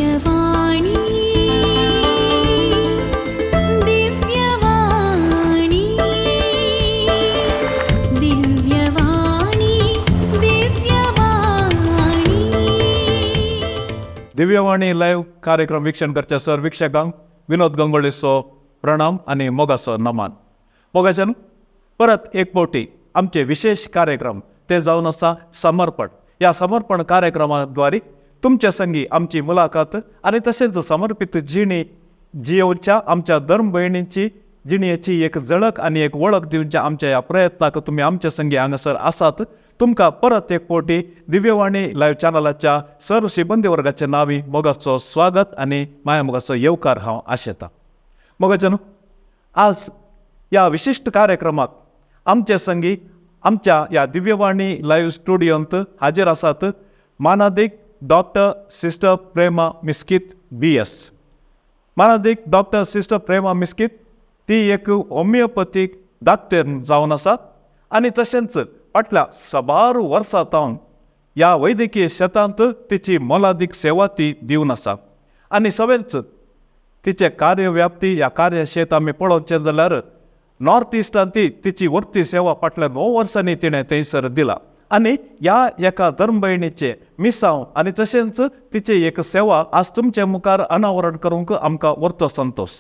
Divyavani, Divyavani, Divyavani, Divyavani. Divyavani live कार्यक्रम वीक्षण करच्या sir वीक्षकांक विनोद गंगोळीचो प्रणाम आनी मोगाचो नमान. मोगाच्यान परत एक फावटी आमचे विशेष कार्यक्रम ते जावन आसा समर्पण. ह्या समर्पण कार्यक्रमाद्वारे तुमच्या संगी आमची मुलाखत आनी तशेंच समर्पीत जिणी जियोवच्या आमच्या धर्म भयणींची जिणेची एक झळक आनी एक वळख दिवच्या आमच्या ह्या प्रयत्नाक तुमी आमच्या संगी हांगासर आसात. तुमकां परत एक फावटी दिव्यवाणी लायव्ह चॅनलाच्या सर्व सिबंदी वर्गाच्या नांवी मोगाचो स्वागत आनी माया मोगाचो येवकार हांव आशेतां. मोगाच्यान आज ह्या विशिश्ट कार्यक्रमाक आमचे संगी आमच्या ह्या दिव्यवाणी लायव्ह स्टुडियोंत हाजीर आसात मानादीक डॉक्टर सिस्टर प्रेमा मिस्कीत BS. मानादीक डॉक्टर सिस्टर प्रेमा मिस्कीत ती एक होमियोपॅथीक डाक्टर जावन आसा आनी तशेंच फाटल्या साबार वर्सां सावन ह्या वैद्यकीय शेतांत तिची मोलादीक सेवा ती दिवन आसा आनी सगळेंच तिचे कार्यव्याप्ती ह्या कार्यशेत आमी पळोवचें जाल्यार नॉर्थ इस्टान ती तिची वर्ती सेवा फाटल्या 9 वर्सांनी तिणें थंयसर दिला आनी ह्या एका धर्मभयणीचें मिसांव आनी तशेंच तिची एक सेवा आज तुमचे मुखार अनावरण करूंक आमकां वर्तो संतोश.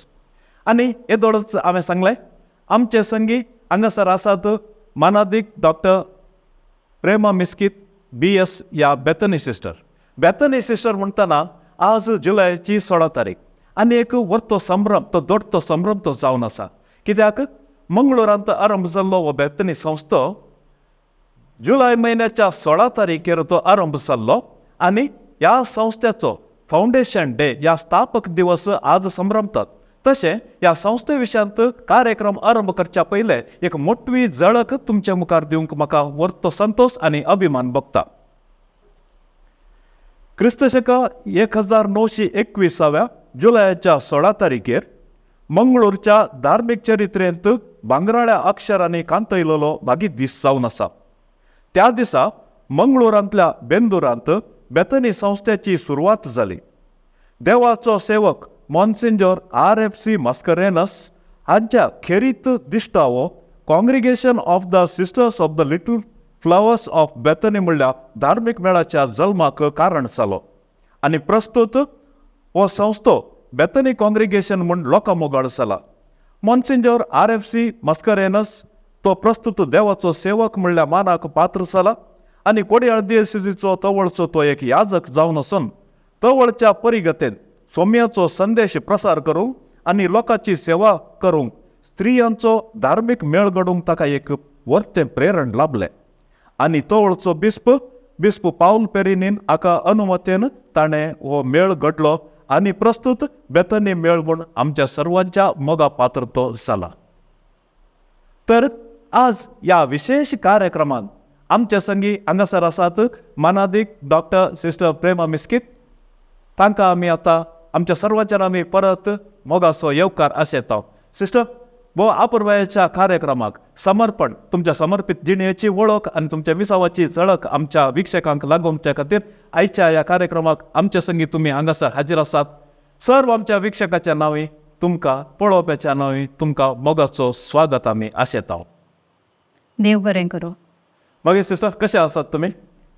आनी येदोळच हांवें सांगलें आमचे संगी हांगासर आसात मानादीक डॉक्टर प्रेमा मिस्कीत BS ह्या बेथनी सिस्टर. बेथनी सिस्टर म्हणटना आज जुलयाची 16 तारीख आनी एक वर्तो संभ्रम तो दोडतो संभ्रम तो जावन आसा कित्याक मंगळुरांत आरंभ जाल्लो हो बेथनी संस्था जुलय म्हयन्याच्या 16 तारखेर तो आरंभ जाल्लो आनी ह्या संस्थेचो फावंडेशन डे ह्या स्थापक दिवस आज संभ्रमतात. तशें ह्या संस्थे विशयांत कार्यक्रम आरंभ करच्या पयलें एक मोटवी झळक तुमच्या मुखार दिवंक म्हाका वर्तो संतोश आनी अभिमान भोगता. क्रिस्त शक 1921व्या जुलयाच्या 16 तारखेर मंगळूरच्या धार्मीक चरित्रेंत भांगराळ्या अक्षरांनी कांतयलेलो भागीत दीस जावन आसा. त्या दिसा मंगळूरांतल्या बेंदुरांत बेथनी संस्थेची सुरवात जाली. देवाचो सेवक मॉन्सिंजोर RFC Mascarenhas हांच्या खेरीत दिश्टावो congregation of the sisters of the little flowers of Bethany म्हणल्या धार्मीक मेळाच्या जल्माक कारण जालो आनी प्रस्तुत हो संस्थो बेथनी कॉंग्रिगेशन म्हूण लोकां मोगाळ जाला. मॉन्सिंजोर RFC Mascarenhas तो प्रस्तुत देवाचो सेवक म्हणल्या मानाक पात्र जाला आनी कोडयाळ दियसिजीचो तवळचो तो एक याजक जावन आसून तवळच्या परिगतेन सोम्याचो संदेश प्रसार करूंक आनी लोकांची सेवा करूंक स्त्रियांचो धार्मीक मेळ घडोवंक ताका एक वर्तें प्रेरण लाभलें आनी तवळचो बिस्प बिस्प पावल पेरिनीन हाका अनुमतेन ताणें हो मेळ घडलो आनी प्रस्तुत बेथनी मेळ म्हूण आमच्या सर्वांच्या मोगा पात्र तो जाला. तर आज ह्या विशेष कार्यक्रमांत आमच्या संगी हांगासर आसात मानादीक डॉक्टर सिस्टर प्रेमा मिस्कीत. तांकां आमी आतां आमच्या सर्वांच्यान आमी परत मोगाचो येवकार आशेता. सिस्टर, वो आपुरबायेच्या कार्यक्रमाक समर्पण तुमच्या समर्पीत जिणेची वळख आनी तुमच्या विसावाची झळक आमच्या वीक्षकांक लागोवच्या खातीर आयच्या ह्या कार्यक्रमाक आमच्या संगी तुमी हांगासर हाजीर आसात. सर्व आमच्या वीक्षकाच्या नांवी तुमकां पळोवप्याच्या नांवी तुमकां मोगाचो स्वागत आमी आशेता. देव बरें करूं. मागीर सिस्टर कशें आसात तुमी?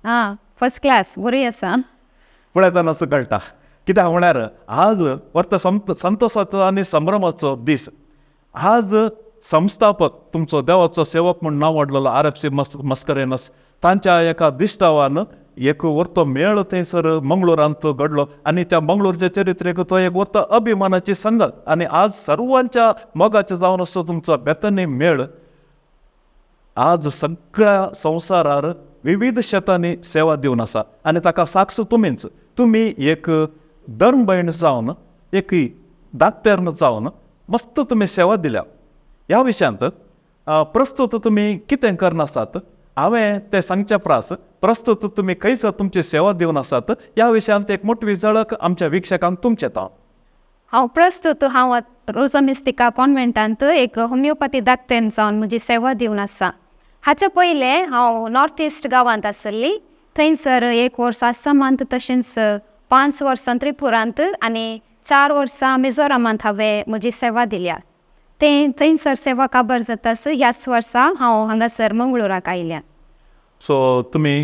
आं, फर्स्ट क्लास, बरी आसा. पळयतनाच कळटा कित्याक म्हळ्यार आज वर्त संतोसाचो आनी संभ्रमाचो दीस. आज संस्थापक तुमचो देवाचो सेवक म्हूण नांव वाडलेलो RFC Mascarenhas तांच्या एका दिश्टावान एक वर्तो मेळ थंयसर मंगळुरांत घडलो आनी त्या मंगळूरच्या चरित्रेक तो एक वर्तो अभिमानाची संगत आनी आज सर्वांच्या मोगाचें जावन आसतो तुमचो बेथनी मेळ आज सगळ्या संवसारार विविध शेतांनी सेवा दिवन आसा आनी ताका साक्ष तुमीच. तुमी एक धर्म भयण जावन एक डाक्टर जावन मस्त तुमी सेवा दिल्या. ह्या विशयांत प्रस्तुत तुमी कितें करनासात हांवें तें सांगच्या प्रास प्रस्तुत तुमी खंयसर तुमची सेवा दिवन आसात ह्या विशयांत एक मोटवी झळक आमच्या वीक्षकांक तुमचे ताव. हांव प्रस्तुत हांव रोजा मिस्तिका कॉन्वेंटांत एक होमियोपॅथी डाक्टर जावन म्हजी सेवा दिवन आसा. हाच्या पयलें हांव नॉर्थ इस्ट गांवांत आसली. थंयसर एक वर्स आसामांत तशेंच 5 वर्सां त्रिपुरांत आनी 4 वर्सां मिझोरामांत हांवें म्हजी सेवा दिल्या. तें थंयसर सेवा काबर जाताच ह्याच वर्सा हांव हांगासर मंगळुराक आयल्या. सो तुमी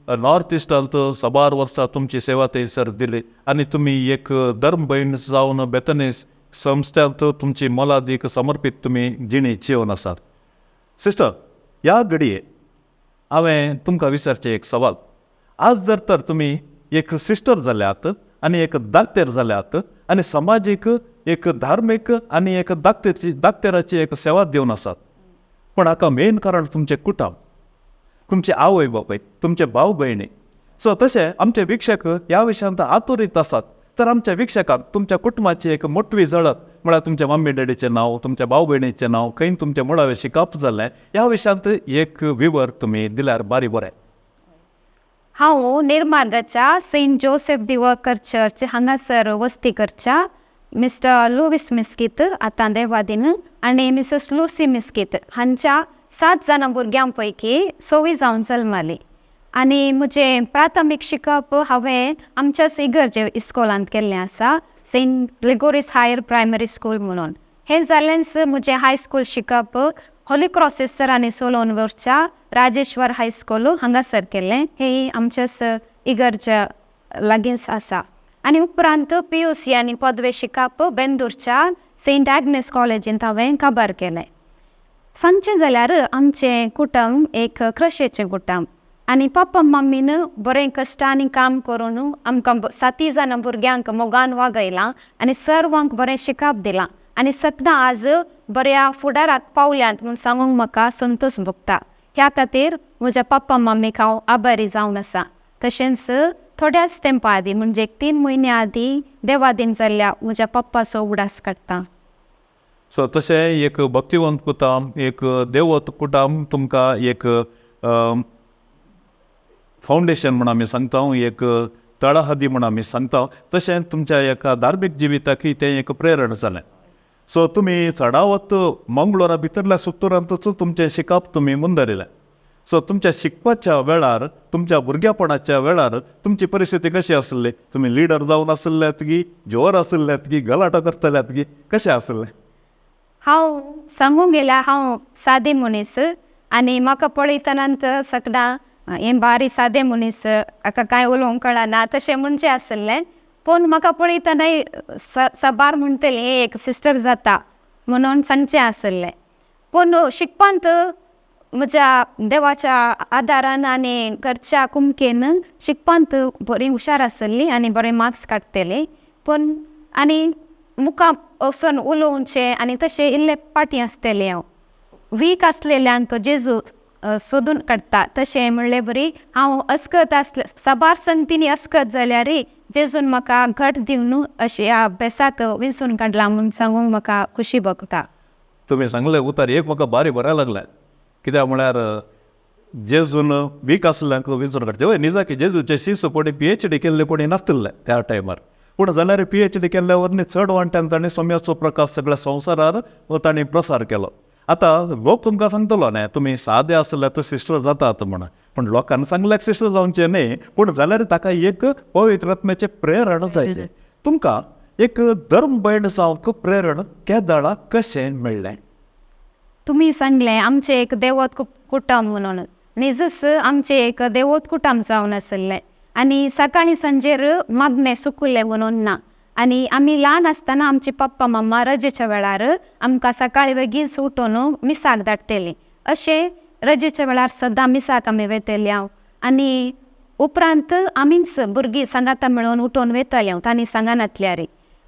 नॉर्थ इस्टांत साबार वर्सां तुमची सेवा थंयसर दिली आनी तुमी एक धर्म भयण जावन बेतनी संस्थ्यांत तुमची मोलादीक समर्पीत तुमी जिणी जिवन आसात. सिस्टर, ह्या घडये हांवें तुमकां विचारचें एक सवाल. आज जर तर तुमी एक सिस्टर जाल्यात आनी एक दाक्तेर जाल्यात आनी समाजीक एक धार्मीक आनी एक दाक्तेराची एक सेवा दिवन आसात, पूण हाका मेन कारण तुमचें कुटुंब, तुमचे आवय बापूय, तुमचे भाव भयणी. सो तशें आमचे वीक्षक ह्या विशयांत आतुरीत आसात, तर आमच्या वीक्षकांक तुमच्या कुटुंबाची एक मोटवी झळक, म्हळ्यार तुमच्या मम्मी डॅडीचें नांव, तुमच्या भाव भयणीचें नांव, खंय तुमचें मुळावें शिकप जालें, ह्या विशयांत एक विवर तुमी दिल्यार बारी बरें. हांव निर्मार्गाच्या सेंट जोसेफ दी वर्कर चर्च हांगासर वस्ती करच्या मिस्टर लुवीस मिस्कीत, आतां देवादीन, आनी मिसेस लुसी मिस्कीत हांच्या सात जाणां भुरग्यां पैकी सवी जावन जल्माली आनी म्हजें प्राथमीक शिकप हांवें आमच्याच इगर्जे इस्कोलांत केल्लें आसा, सेंट ग्रेगोरीस हायर प्रायमरी स्कूल म्हणून. हें जालेंच म्हजें हायस्कूल शिकप होली क्रॉस सिस्टरांनी चलोवन व्हरच्या राजेश्वर हायस्कूल हांगासर केल्लें. हें आमच्याच इगर्ज लागींच आसा. आनी उपरांत पीयूसी आनी पदवे शिकप बेंदूरच्या सेंट आग्नेस कॉलेजींत हांवें काबार केलें. सांगचें जाल्यार आमचें कुटुंब एक क्रशेचें कुटुंब आनी पप्पा मम्मीन बरें कश्टांनी काम करून आमकां साती जाणां भुरग्यांक मोगान वागयलां आनी सर्वांक बरें शिकप दिलां आनी सगळां आज बऱ्या फुडाराक पावल्यांत म्हूण सांगूंक म्हाका संतोश भोगता. ह्या खातीर म्हज्या पप्पा मम्मीक हांव आभारी जावन आसा. तशेंच थोड्याच तेंपा आदीं, म्हणजे 3 म्हयन्या आदीं देवादीन जाल्ल्या म्हज्या पप्पाचो उगडास काडटा. सो तशें एक भक्तिवंत कुटुंब, एक देवत कुटुंब तुमकां एक फावंडेशन म्हूण आमी सांगता, एक तळाहादी म्हूण आमी सांगता. तशें तुमच्या एका धार्मीक जिविताकय तें एक प्रेरण जालें. सो तुमी चडावत मंगळुरा भितरल्या सुत्तुरांतूच तुमचें शिकप तुमी मुंदरिलें. सो तुमच्या शिकपाच्या वेळार, तुमच्या भुरग्यापणाच्या वेळार तुमची परिस्थिती कशी आसली? तुमी लिडर जावन आसल्यात की जोर आसल्यात की गलाटो करतल्यात की कशें आसलें? हांव सांगूंक गेल्यार हांव सादें मनीस आनी म्हाका पळयतनात सगळां हें बारी सादें मनीस, हाका कांय उलोवंक कळना तशें म्हणचें आसलें. पूण म्हाका पळयतनाय साबार म्हणटलें हें एक सिस्टर जाता म्हणून सांगचें आसलें. पूण शिकपांत म्हज्या देवाच्या आदारान आनी घरच्या कुमकेन शिकपांत बरी हुशार आसली आनी बरे मार्क्स काडटली. पूण आनी मुखार वचून उलोवचें आनी तशें इल्लें फाटीं आसतलें हांव. वीक आसलेल्यांक जेजू सोदून काडटा तशें म्हणले बरी हांव अस्कत आसलें. साबार संगतींनी अस्कत जाल्यारय जेजून म्हाका घट दिवन अशें ह्या अभ्यासाक विंचून काडलां म्हूण सांगूंक म्हाका खुशी भोगता. तुमी सांगलें उतर एक म्हाका बारी बरें लागलें. कित्याक म्हळ्यार जेजून वीक आसल्यांक विंचून काडचें. हय, निजाकी जेजूचे शिस कोणी पीएचडी केल्ले कोणी नासले त्या टायमार, पूण जाल्यार पीएचडी केल्ल्या वरवीं चड वांट्यान ताणें सोम्याचो प्रकाश सगळ्या संवसारार ताणें प्रसार केलो. आतां लोक तुमकां सांगतलो न्ही, तुमी सादे आसल्यार तर सिस्टर जातात म्हण. पूण लोकांनी सांगल्यार सिस्टर जावचें न्ही, पूण जाल्यार ताका एक पवित्र आत्म्याचें प्रेरण जाय. तुमकां एक धर्म भयण जावंक प्रेरण केदळा कशें मेळ्ळें? तुमी सांगलें आमचें एक देवत कुटुंब म्हणून. निजच आमचें एक देवत कुटुंब जावन आसलें आनी सकाळीं सांजेर मागणें सुकुल्लें म्हणून ना. आनी आमी ल्हान आसतना आमची पप्पा मम्मा रजेच्या वेळार आमकां सकाळीं बेगीन उठून मिसाक धाडटलीं. अशें रजेच्या वेळार सदां मिसाक आमी वेतली हांव आनी उपरांत आमीच भुरगीं सांगाता मेळोवन उठोवन वेतालीं हांव तांणी सांगनातल्यार.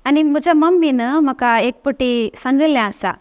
आनी म्हज्या मम्मीन म्हाका एक पटी सांगिल्लें आसा,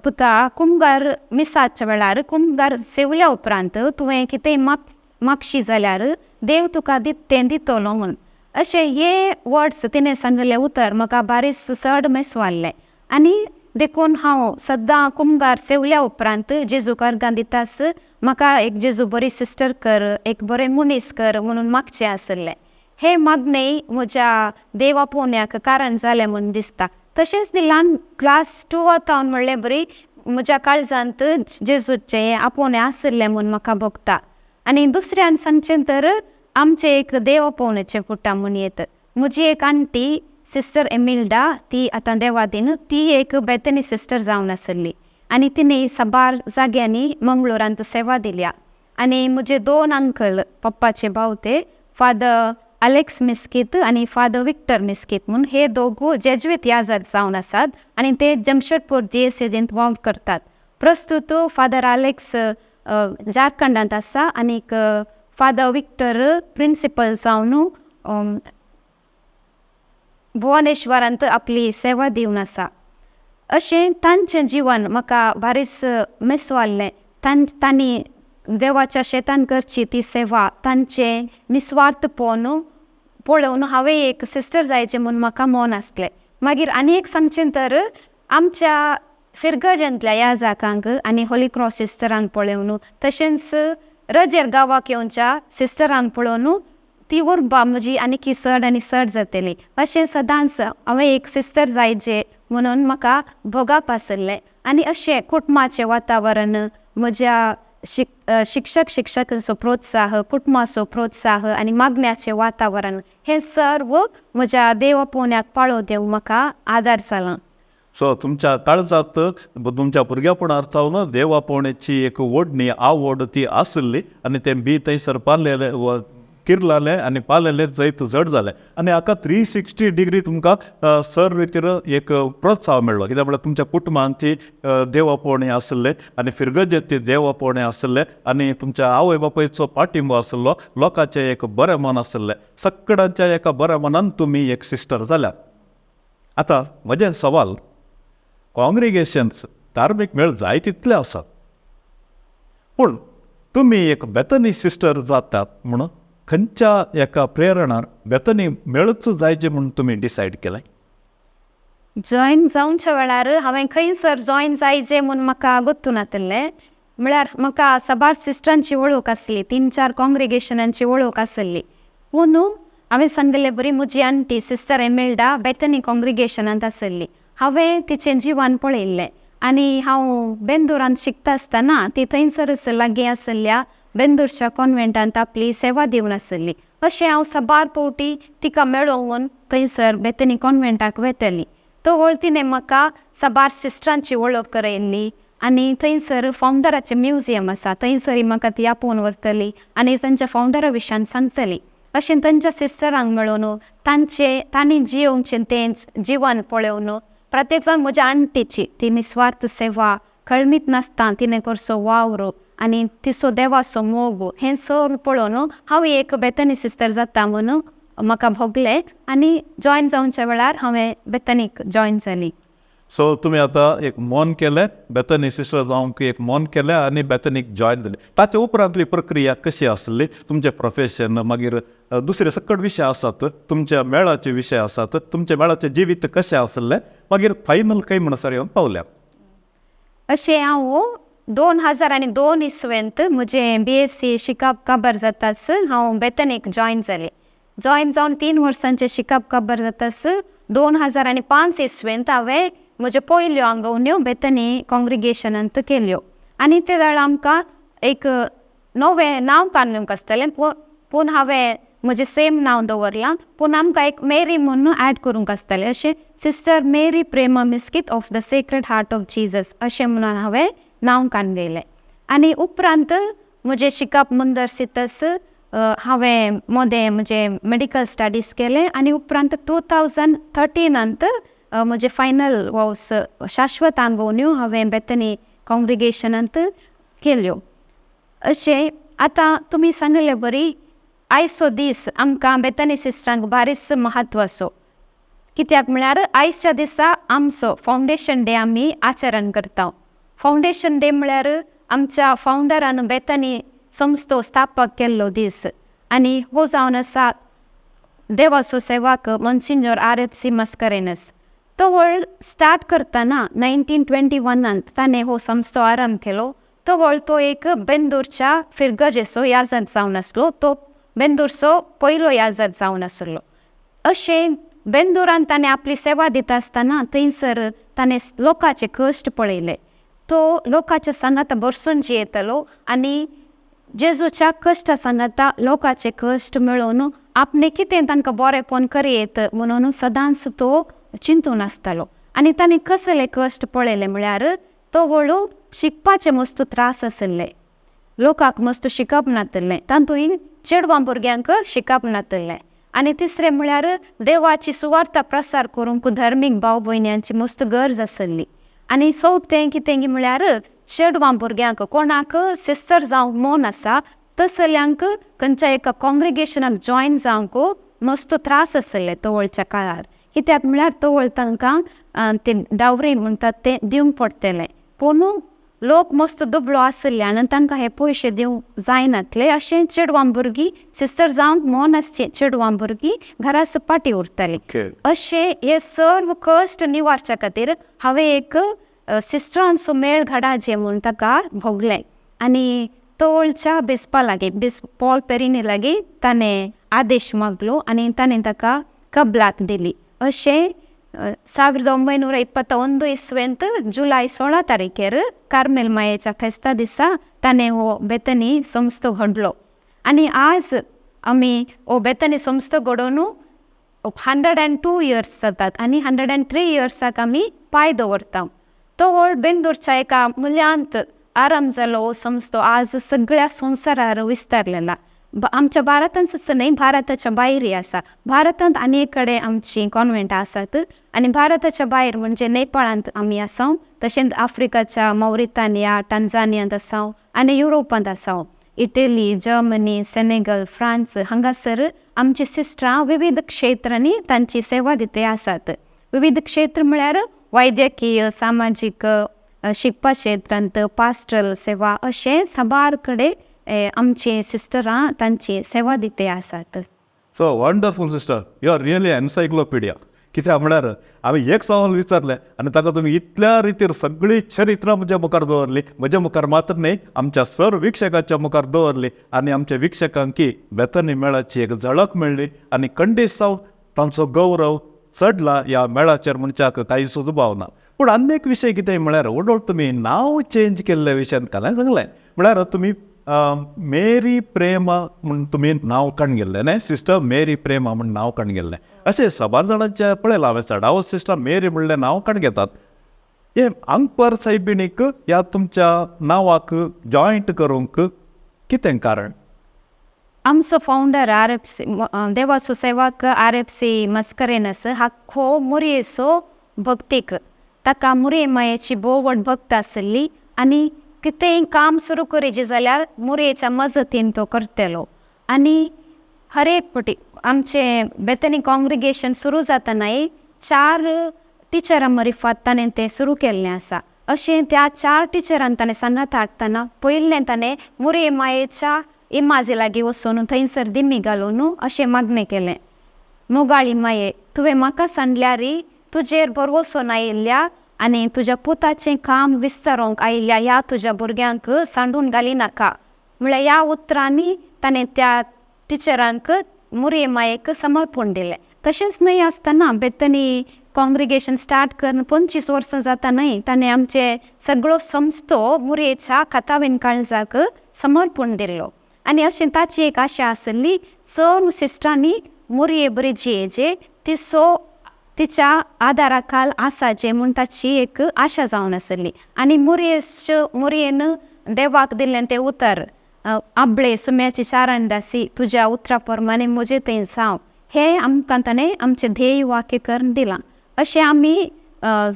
पुता, कुमगार मिसाच्या वेळार कुमगार सेवल्या उपरांत तुवें कितेंय मागशी जाल्यार देव तुका तें दितलो म्हूण. अशें हे वर्ड्स, तिणें सांगिल्लें उतर म्हाका बारीक चड मेसवाल्लें आनी देखून हांव सद्दां कुमगार सेवल्या उपरांत जेजूक अर्गां दितास, म्हाका एक जेजू बरी सिस्टर कर, एक बरें मनीस कर म्हणून मागचें आसलें. हें मागणें म्हज्या देव आपोवण्याक कारण जालें म्हूण दिसता. तशेंच न्ही, ल्हान क्लास टू वता म्हणले बरी म्हज्या काळजांत जेजूचें हें आपोवणें आशिल्लें म्हूण म्हाका भोगता. आनी दुसऱ्यान सांगचें तर आमचें एक देव आपोवण्याचें कुटुंब म्हूण येत. म्हजी एक आण्टी सिस्टर एमिल्डा, ती आतां देवादीन, ती एक बेतनी सिस्टर जावन आसली आनी तिणें साबार जाग्यांनी मंगळुरांत सेवा दिल्या. आनी म्हजे दोन अंकल, पप्पाचे भाव, ते फादर अलेक्स मिस्कीत आनी फादर विक्टर मिस्कीत म्हूण, हे दोगू जेज्वीत याजक जावन आसात आनी ते जमशेदपूर डिएसेजींत वावर करतात. प्रस्तूत फादर अलेक्स झारखंडांत आसा आनीक फादर विक्टर प्रिंसिपल जावन भुवनेश्वरांत आपली सेवा दिवन आसा. अशें तांचें जिवन म्हाका बारीच मेसवाल्लें. तांणी देवाच्या शेतान करची ती सेवा, तांचें निस्वार्थपण पळोवन हांवें एक सिस्टर जायचें म्हूण म्हाका मन आसलें. मागीर आनी एक सांगचें तर आमच्या फिरगजेंतल्या याजकांक आनी होली क्रॉस सिस्टरांक पळोवन, तशेंच रजेर गांवाक येवच्या सिस्टरांक पळोवन ती उर्बा म्हजी आनीकी चड आनी चड जातली. अशें सदांच हांवें एक सिस्टर जायचे म्हणून म्हाका भोगप आसलें. आनी अशें कुटुंबाचें वातावरण, म्हज्या शिक्षक शिक्षकांचो प्रोत्साह, कुटुंबाचो प्रोत्साह आनी मागण्याचें वातावरण हें सर्व म्हज्या देवा पोवण्याक पाळो दिवंक म्हाका आदार जाला. सो तुमच्या काळजांत तुमच्या भुरग्यापणार सावन देवा पोवण्याची एक ओडणी, आवड ती आसली आनी तें बी थंयसर पालेलें, किर्लालें आनी पालेलें जैत जड जालें आनी हाका 360 डिग्री तुमकां सर रितीर एक प्रोत्साह मेळ्ळो. कित्याक म्हळ्यार तुमच्या कुटुंबांची देवा पोवणी आसले आनी फिरगजेंत ती देवा पोवणी आसले आनी तुमच्या आवय बापायचो पाठिंबो आसलो, लोकांचें एक बरें मन आसलें, सगळ्यांच्या एका बऱ्या मनान तुमी एक सिस्टर जाल्यात. आतां म्हजें सवाल, कॉंग्रिगेशन्स धार्मीक मेळ जाय तितले आसात, पूण तुमी एक बेतनी सिस्टर जातात म्हणून खंयच्या एका प्रेरणार बेतनी मेळच जायचे म्हूण तुमी डिसायड केलें? जॉयन जावच्या वेळार हांवें खंयसर जॉयन जायचे म्हूण म्हाका गोत्तू नातिल्लें. म्हळ्यार म्हाका साबार सिस्टरांची वळख आसली, 3-4 कॉंग्रिगेशनांची वळख आसली. पूण हांवें सांगिल्ले बरी म्हजी आण्टी सिस्टर एमेल्डा बेतनी कॉंग्रिगेशनांत आसली. हांवें तिचें जिवन पळयल्लें आनी हांव बेंदुरांत शिकता आसतना ती थंयसरच लागीं आसल्या बेंदूरच्या कॉन्वेंटांत आपली सेवा दिवन आसली. अशें हांव साबार फावटी तिका मेळोंक म्हूण थंयसर बेतनी कॉन्वेंटाक वेतली. तो तिणें म्हाका साबार सिस्टरांची वळख करयल्ली आनी थंयसर फावंडराचें म्युजियम आसा थंयसरय म्हाका ती आपोवन व्हरतली आनी तांच्या फावंडरा विशयान सांगतली. अशें तांच्या सिस्टरांक मेळोवन तांचे तांणी जियोवचें तें जिवन पळोवन, प्रत्येक जाण म्हज्या आण्टीची ती निस्वार्थ सेवा, कळमीत नासता तिणें करचो वावर आनी तिचो देवाचो मोग हें सर्व पळोवन हांव एक बेतनी सिस्टर जाता म्हणून म्हाका भोगलें आनी जॉयन जावच्या वेळार हांवें बेतनीक जॉयन जाली. सो तुमी आतां एक मन केलें, बेतनी सिस्टर जावंक एक मन केलें आनी बेतनीक जॉयन जाली. ताच्या उपरांतली प्रक्रिया कशी आसली? तुमचें प्रोफेशन, मागीर दुसरे सकट विशय आसात, तुमच्या मेळाचे विशय आसात, तुमच्या मेळाचें जिवीत कशें आसलें, मागीर फायनल खंय म्हणसर येवन पावल्यात? अशें हांव 2002 इसवेंत म्हजें BSc शिकप काबार जाताच हांव बेतनीक जॉयन जालें. जॉयन जावन 3 वर्सांचें शिकप काबार जाताच 2005 इसवेंत हांवें म्हज्यो पयल्यो आंगवण्यो बेतनी कॉंग्रिगेशनांत केल्यो आनी ते वेळार आमकां एक नवें नांव काडूंक आसतलें, पूण हांवें म्हजें सेम नांव दवरलां, पूण आमकां एक मेरी म्हूण एड करूंक आसतलें. अशें sister Mary Prema Mesquita of the sacred heart of Jesus अशें म्हणून हांवें नांव काडलें. आनी उपरांत म्हजें शिकप मुंदरसीतच हांवें मोदें म्हजें मेडिकल स्टडीज केलें आनी उपरांत 2013 म्हजें फायनल वो शाश्वत आंगवण्यो हांवें बेतनी कॉंग्रिगेशनांत केल्यो. अशें आतां तुमी सांगिल्ले बरी आयचो दीस आमकां बेतनी सिस्टरांक बारीच म्हत्व आसो. कित्याक म्हळ्यार आयच्या दिसा आमचो फावंडेशन डे आमी आचरण करता. फावंडेशन डे म्हळ्यार आमच्या फावंडरान बेतनी संस्थो स्थापक केल्लो दीस आनी हो जावन आसा देवाचो सेवक monsignor RFC Mascarenhas. तो वळ स्टार्ट करतना 1921 ताणें हो संस्थो आरंभ केलो. तो वळ तो एक बेंदूरच्या फिरगजेचो याजक जावन आसलो, तो बेंदूरचो पयलो याजक जावन आसलो. अशें बेंदूरान ताणें आपली सेवा दिता आसतना थंयसर ताणें लोकांचे कश्ट पळयले. तो लोकांच्या सांगाता भरसून जियेतलो आनी जेजूच्या कश्ट सांगाता लोकांचे कश्ट मेळोवन आपणे कितें तांकां बरेंपण करयेत म्हणून सदांच तो चिंतून आसतालो. आनी ताणें कसले कश्ट पळयले म्हळ्यार तो व्हडू शिकपाचे मस्त त्रास आशिल्ले, लोकांक मस्त शिकप नातिल्लें, तातूंत चेडवां भुरग्यांक शिकप नातिल्लें. आनी तिसरें म्हळ्यार देवाची सुवार्ता प्रसार करूंक धर्मीक भाव भयण्यांची मस्त गरज आशिल्ली. आनी चवथें कितें म्हळ्यार चेडवां भुरग्यांक कोणाक सिस्टर जावंक मन आसा तसल्यांक खंयच्या एका कॉंग्रिगेशनाक जॉयन जावंक मस्त त्रास आशिल्ले तवळच्या काळार, कित्याक म्हळ्यार तवळ तांकां ते डावरी म्हणटात तें दिवंक पडटलें, पूण लोक मस्त दुबळो आशिल्ल्यान तांकां हे पयशे दिवंक जायनातले. अशें चेडवां भुरगीं सिस्टर जावंक मन आसचें चेडवां भुरगीं घरास फाटीं उरतालीं. अशें हे सर्व कश्ट निवारच्या खातीर हांवें एक सिस्टरांचो मेळ घडाजे म्हूण ताका भोगलें आनी तवळच्या बिस्पा लागीं बिस्प पॉल पेरिनी लागीं ताणें आदेश मागलो आनी ताणें ताका कबलात दिली. अशें 1921 इस्वेंत जुलय 16 तारीखेर कार्मेल मायेच्या फेस्ता दिसा ताणें हो बेतनी संस्थो घडलो. आनी आज आमी हो बेतनी संस्थो घडोवन 102 इयर्स जातात आनी 103 इयर्साक आमी पांय दवरता. तो व्हड बेंदूरच्या एका मुल्यांत आराम जालो हो संस्थो आज सगळ्या संवसारार विस्तारलेला. आमच्या भारतांतच न्हय, भारताच्या भायरय आसा. भारतांत आनी एक कडेन आमची कॉन्वेंटां आसात आनी भारताच्या भायर म्हणजे नेपाळांत आमी आसा, तशेंच आफ्रिकाच्या मॉरितानिया, टांझानियांत आसा आनी युरोपांत आसा. इटली, जर्मनी, सेनेगल, फ्रांस हांगासर आमची सिस्टरां विविध क्षेत्रांनी तांची सेवा दिते आसात. विविध क्षेत्र म्हळ्यार वैद्यकीय, सामाजीक, शिकपा क्षेत्रांत, पास्ट्रल सेवा अशें साबार कडेन आमची सिस्टरां तांची सेवा दिते आसात. So wonderful sister, you are really encyclopedia. कित्याक म्हळ्यार हांवें एक सवाल विचारलें आनी ताका तुमी इतल्या रितीर सगळी चरित्रां म्हज्या मुखार दवरली, म्हज्या मुखार मात्र न्हय आमच्या सर वीक्षकाच्या मुखार दवरली आनी आमच्या वीक्षकांकी बेतनी मेळाची एक झळक मेळ्ळी आनी कंडीसांव तांचो गौरव चडला ह्या मेळाचेर म्हणच्याक कांय सुद्दां ना. पूण आनी एक विशय कितें म्हळ्यार व्हडलो तुमी नांव चेंज केल्ल्या विशयान काल सांगलें म्हळ्यार तुमी मेरी प्रेमा म्हूण तुमी नांव काडून गेल्लें न्हय, सिस्टर मेरी प्रेमा म्हूण नांव काडून गेल्लें. अशें साबार जाणांचें पळयलां हांवें, चडावत सिस्टर मेरी म्हणलें नांव काडून घेतात. हें आंकपर सायबिणीक ह्या तुमच्या नांवाक जॉयंट करूंक कितें कारण? आमचो फावंडर RFC देवाचो सेवक RFC Mascarenhas हा खो मुरयेचो भक्तीक, ताका मुरये मायेची भोव व्हड भक्त आशिल्ली आनी कितेंय काम सुरू करीजे जाल्यार मुरयेच्या मजतीन तो करतलो. आनी हर एक फावटी आमचें बेतनी कॉंग्रिगेशन सुरू जातनाय 4 टिचरां मरिफात ताणें तें सुरू केल्लें आसा. अशें त्या 4 टिचरान ताणें सांगात हाडटना पयलें ताणें मुरये मायेच्या इमाजी लागीं वचून थंयसर दिमी घालून अशें मागणें केलें, मोगाळी माये तुवें म्हाका सांडल्यार तुजेर भरवंसोन आयिल्ल्या आनी तुज्या पुताचें काम विस्तारोंक आयिल्ल्या ह्या तुज्या भुरग्यांक सांडून घाली नाका. म्हळ्यार ह्या उतरांनी ताणें त्या टिचरांक मुरये मायेक समर्पण दिलें. तशेंच न्हय आसतना बेतनी कॉंग्रिगेशन स्टार्ट करून 25 वर्सां जाता न्हय ताणें आमचे सगळो संस्थो मुरयेच्या खातावीन काळजाक समर्पण दिल्लो. आनी अशें ताची एक आशा आसली चड सिस्टरांनी मुरये बरी जियेचे ती सो तिच्या आदारा खाल आसाचे म्हूण ताची एक आशा जावन आसली. आनी मुरयेन देवाक दिल्लें तें उतर आबळे सुम्याची चारांडासी तुज्या उतरा प्रमाणे म्हजें थंय जावं, हें आमकां ताणें आमचें ध्येय वाक्य करून दिलां. अशें आमी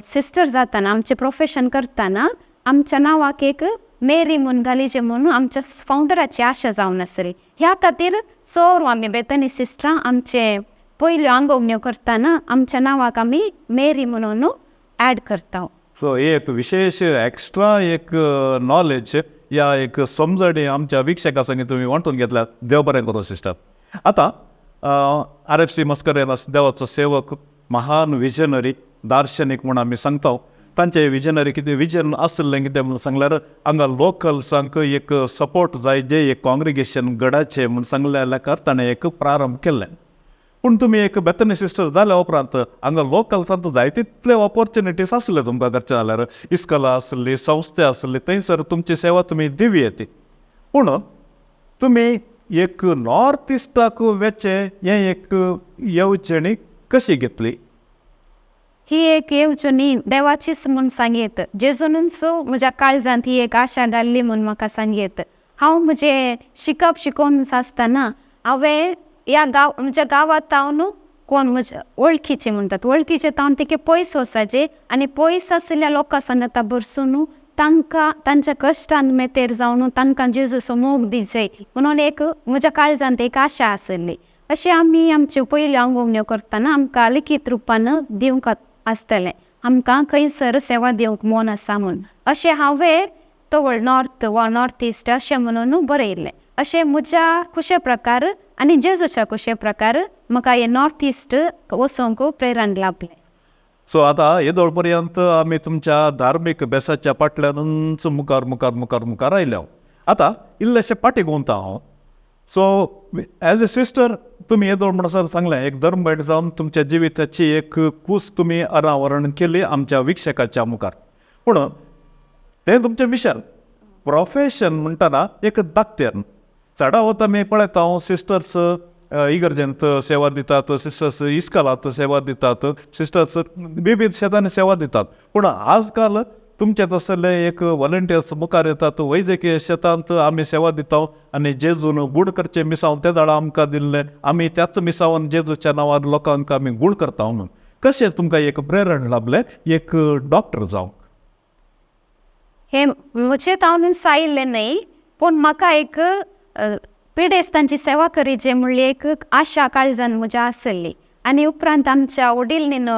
सिस्टर जाताना आमचें प्रोफेशन करतना आमच्या नांवाक एक मेरी म्हूण घालीचे म्हणून आमच्या फावंडराची आशा जावन आसली. ह्या खातीर चड आमी बेतनी सिस्टरां आमचे पयल्यो आंगोवण्यो करतना आमच्या नांवाक आमी मेरी म्हणून ऍड करता. सो एक विशेश एक्स्ट्रा एक नॉलेज या एक समजणी आमच्या वीक्षका संगी तुमी वांटून घेतल्या, देव बरें करूं सिस्टर. आतां RFC Mascarenhas देवाचो सेवक, महान विजनरी, दार्शनीक म्हूण आमी सांगता. तांचे विजनरी कितें विजन आशिल्लें कितें म्हूण सांगल्यार हांगा लोकल्सांक एक सपोर्ट जाय जे एक कॉंग्रिगेशन घडाचें म्हूण सांगलें जाल्यार ताणें एक प्रारंभ केल्लें. पूण तुमी एक बेतनी सिस्टर जाल्या उपरांत हांगा लोकल्सांत जाय तितले ऑपॉर्चुनिटीज आसले तुमकां करचें जाल्यार, इस्कलां आसली, संस्था आसली, थंयसर तुमची सेवा तुमी दिवया ती. पूण तुमी एक नॉर्थ इस्टाक वेचें हें एक येवजणी कशी घेतली? ही एक येवजणी देवाचीच म्हूण सांगयत, जेजूनच म्हज्या काळजांत ही एक आशा घाल्ली म्हूण म्हाका सांगयत. हांव म्हजें शिकप शिकोवन आसतना हांवें ह्या गांव म्हज्या गांवांत हांव कोण म्हज्या वळखीचे म्हणटात वळखीचे तावन तिके पयस वचाचे आनी पयस आशिल्ल्या लोकां सांगाता भरसून तांकां तांच्या कश्टान मेतेर जावन तांकां जेजूचो मोग दिवचे म्हणून एक म्हज्या काळजांत एक आशा आशिल्ली. अशें आमी आमच्यो पयल्यो आंगोवण्यो करतना आमकां लिखीत रुपान दिवंक आसतलें, आमकां खंयसर सेवा दिवंक मन आसा म्हूण. अशें हांवें तवळ नॉर्थ वा नॉर्थ इस्ट अशें म्हणून बरयल्लें. अशें म्हज्या खुशे प्रकार आनी जेजूच्या खुशे प्रकार म्हाका हे नॉर्थ इस्ट वचोंक प्रेरण लाभलें. सो आतां येदोळ पर्यंत आमी तुमच्या धार्मीक बेसाच्या फाटल्यानूच मुखार मुखार मुखार मुखार आयल्या. आतां इल्लेशें फाटीं घुंवता हांव. सो एज ए सिस्टर तुमी येदोळ म्हणसर सांगलें एक धर्मभयण जावन तुमच्या जिविताची एक कूस तुमी अनावरण केली आमच्या विक्षकाच्या मुखार. पूण तें तुमचें मिशन प्रोफेशन म्हणटना एक दाक्तेर चडावत आमी पळयता हांव सिस्टर्स इगर्जेंत सेवा दितात, सिस्टर्स इस्कॉलांत सेवा दितात, सिस्टर्स विविध शेतांनी सेवा दितात. पूण आजकाल तुमचे तसले एक वॉलंटियर्स मुखार येतात, वैजकीय शेतांत आमी सेवा दिता आनी जेजून गूण करचें मिसांव ते दाडा आमकां दिल्लें, आमी त्याच मिसांवान जेजूच्या नांवार लोकांक आमी गूण करता म्हणून कशें तुमकां एक प्रेरण लाभलें एक डॉक्टर जावंक? हें म्हजें तावनूच आयिल्लें न्हय, पूण म्हाका एक पिडेस्तांची सेवा करीचे म्हणली एक आशा काळजान म्हज्या आसली. आनी उपरांत आमच्या वडीलनीन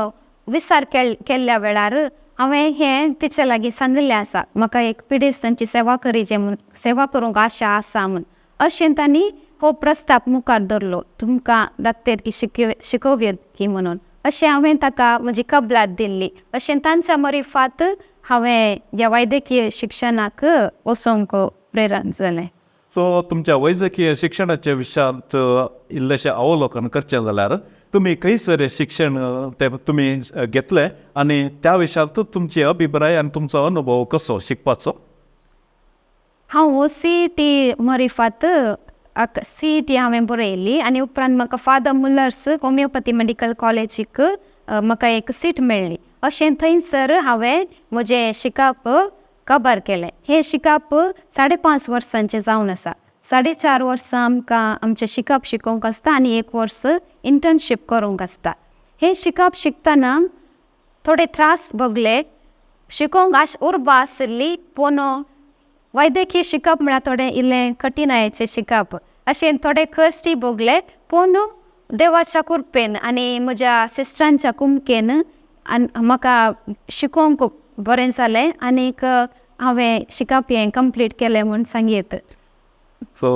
विचार केल्ल्या वेळार हांवें हें तिचे लागीं सांगिल्लें आसा, म्हाका एक पिडेस्तांची सेवा करीचे म्हूण, सेवा करूंक आशा आसा म्हूण. अशें तांणी हो प्रस्ताव मुखार धरलो, तुमकां दाक्तेरकी शिकोवया की म्हणून. अशें हांवें ताका म्हजी कबलात दिल्ली. अशें तांच्या मरिफात हांवें ह्या वैद्यकीय शिक्षणाक वचोंक प्रेरण जालें. सो तुमच्या वैजकीय शिक्षणाच्या विशयांत इल्लेशें अवलोकन करचें जाल्यार तुमी खंयसर शिक्षण तें तुमी घेतलें आनी त्या विशयांत तुमची अभिप्राय आनी तुमचो अनुभव कसो शिकपाचो? हांव CET मरिफात CET हांवें बरयली आनी उपरांत म्हाका फादर मुलर्स होमियोपॅथी मेडिकल कॉलेजीक म्हाका एक सीट मेळ्ळी. अशें थंयसर हांवें म्हजें शिकप कबर केलें. हें शिकप 5.5 वर्सांचें जावन आसा. 4.5 वर्सां आमकां आमचें शिकप शिकोवंक आसता आनी 1 वर्स इंटर्नशीप करूंक आसता. हें शिकप शिकतना थोडे त्रास भोगले, शिकोवंक उर्बा आशिल्ली, पूण वैद्यकीय शिकप म्हळ्यार थोडें इल्लें कठिणायेचें शिकप, अशें थोडे कश्टय भोगले, पूण देवाच्या कृपेन आनी म्हज्या सिस्टरांच्या कुमकेन आनी म्हाका शिकोवंक बरें जालें आनीक हांवें शिकप हें कंप्लीट केलें म्हूण सांगयत. सो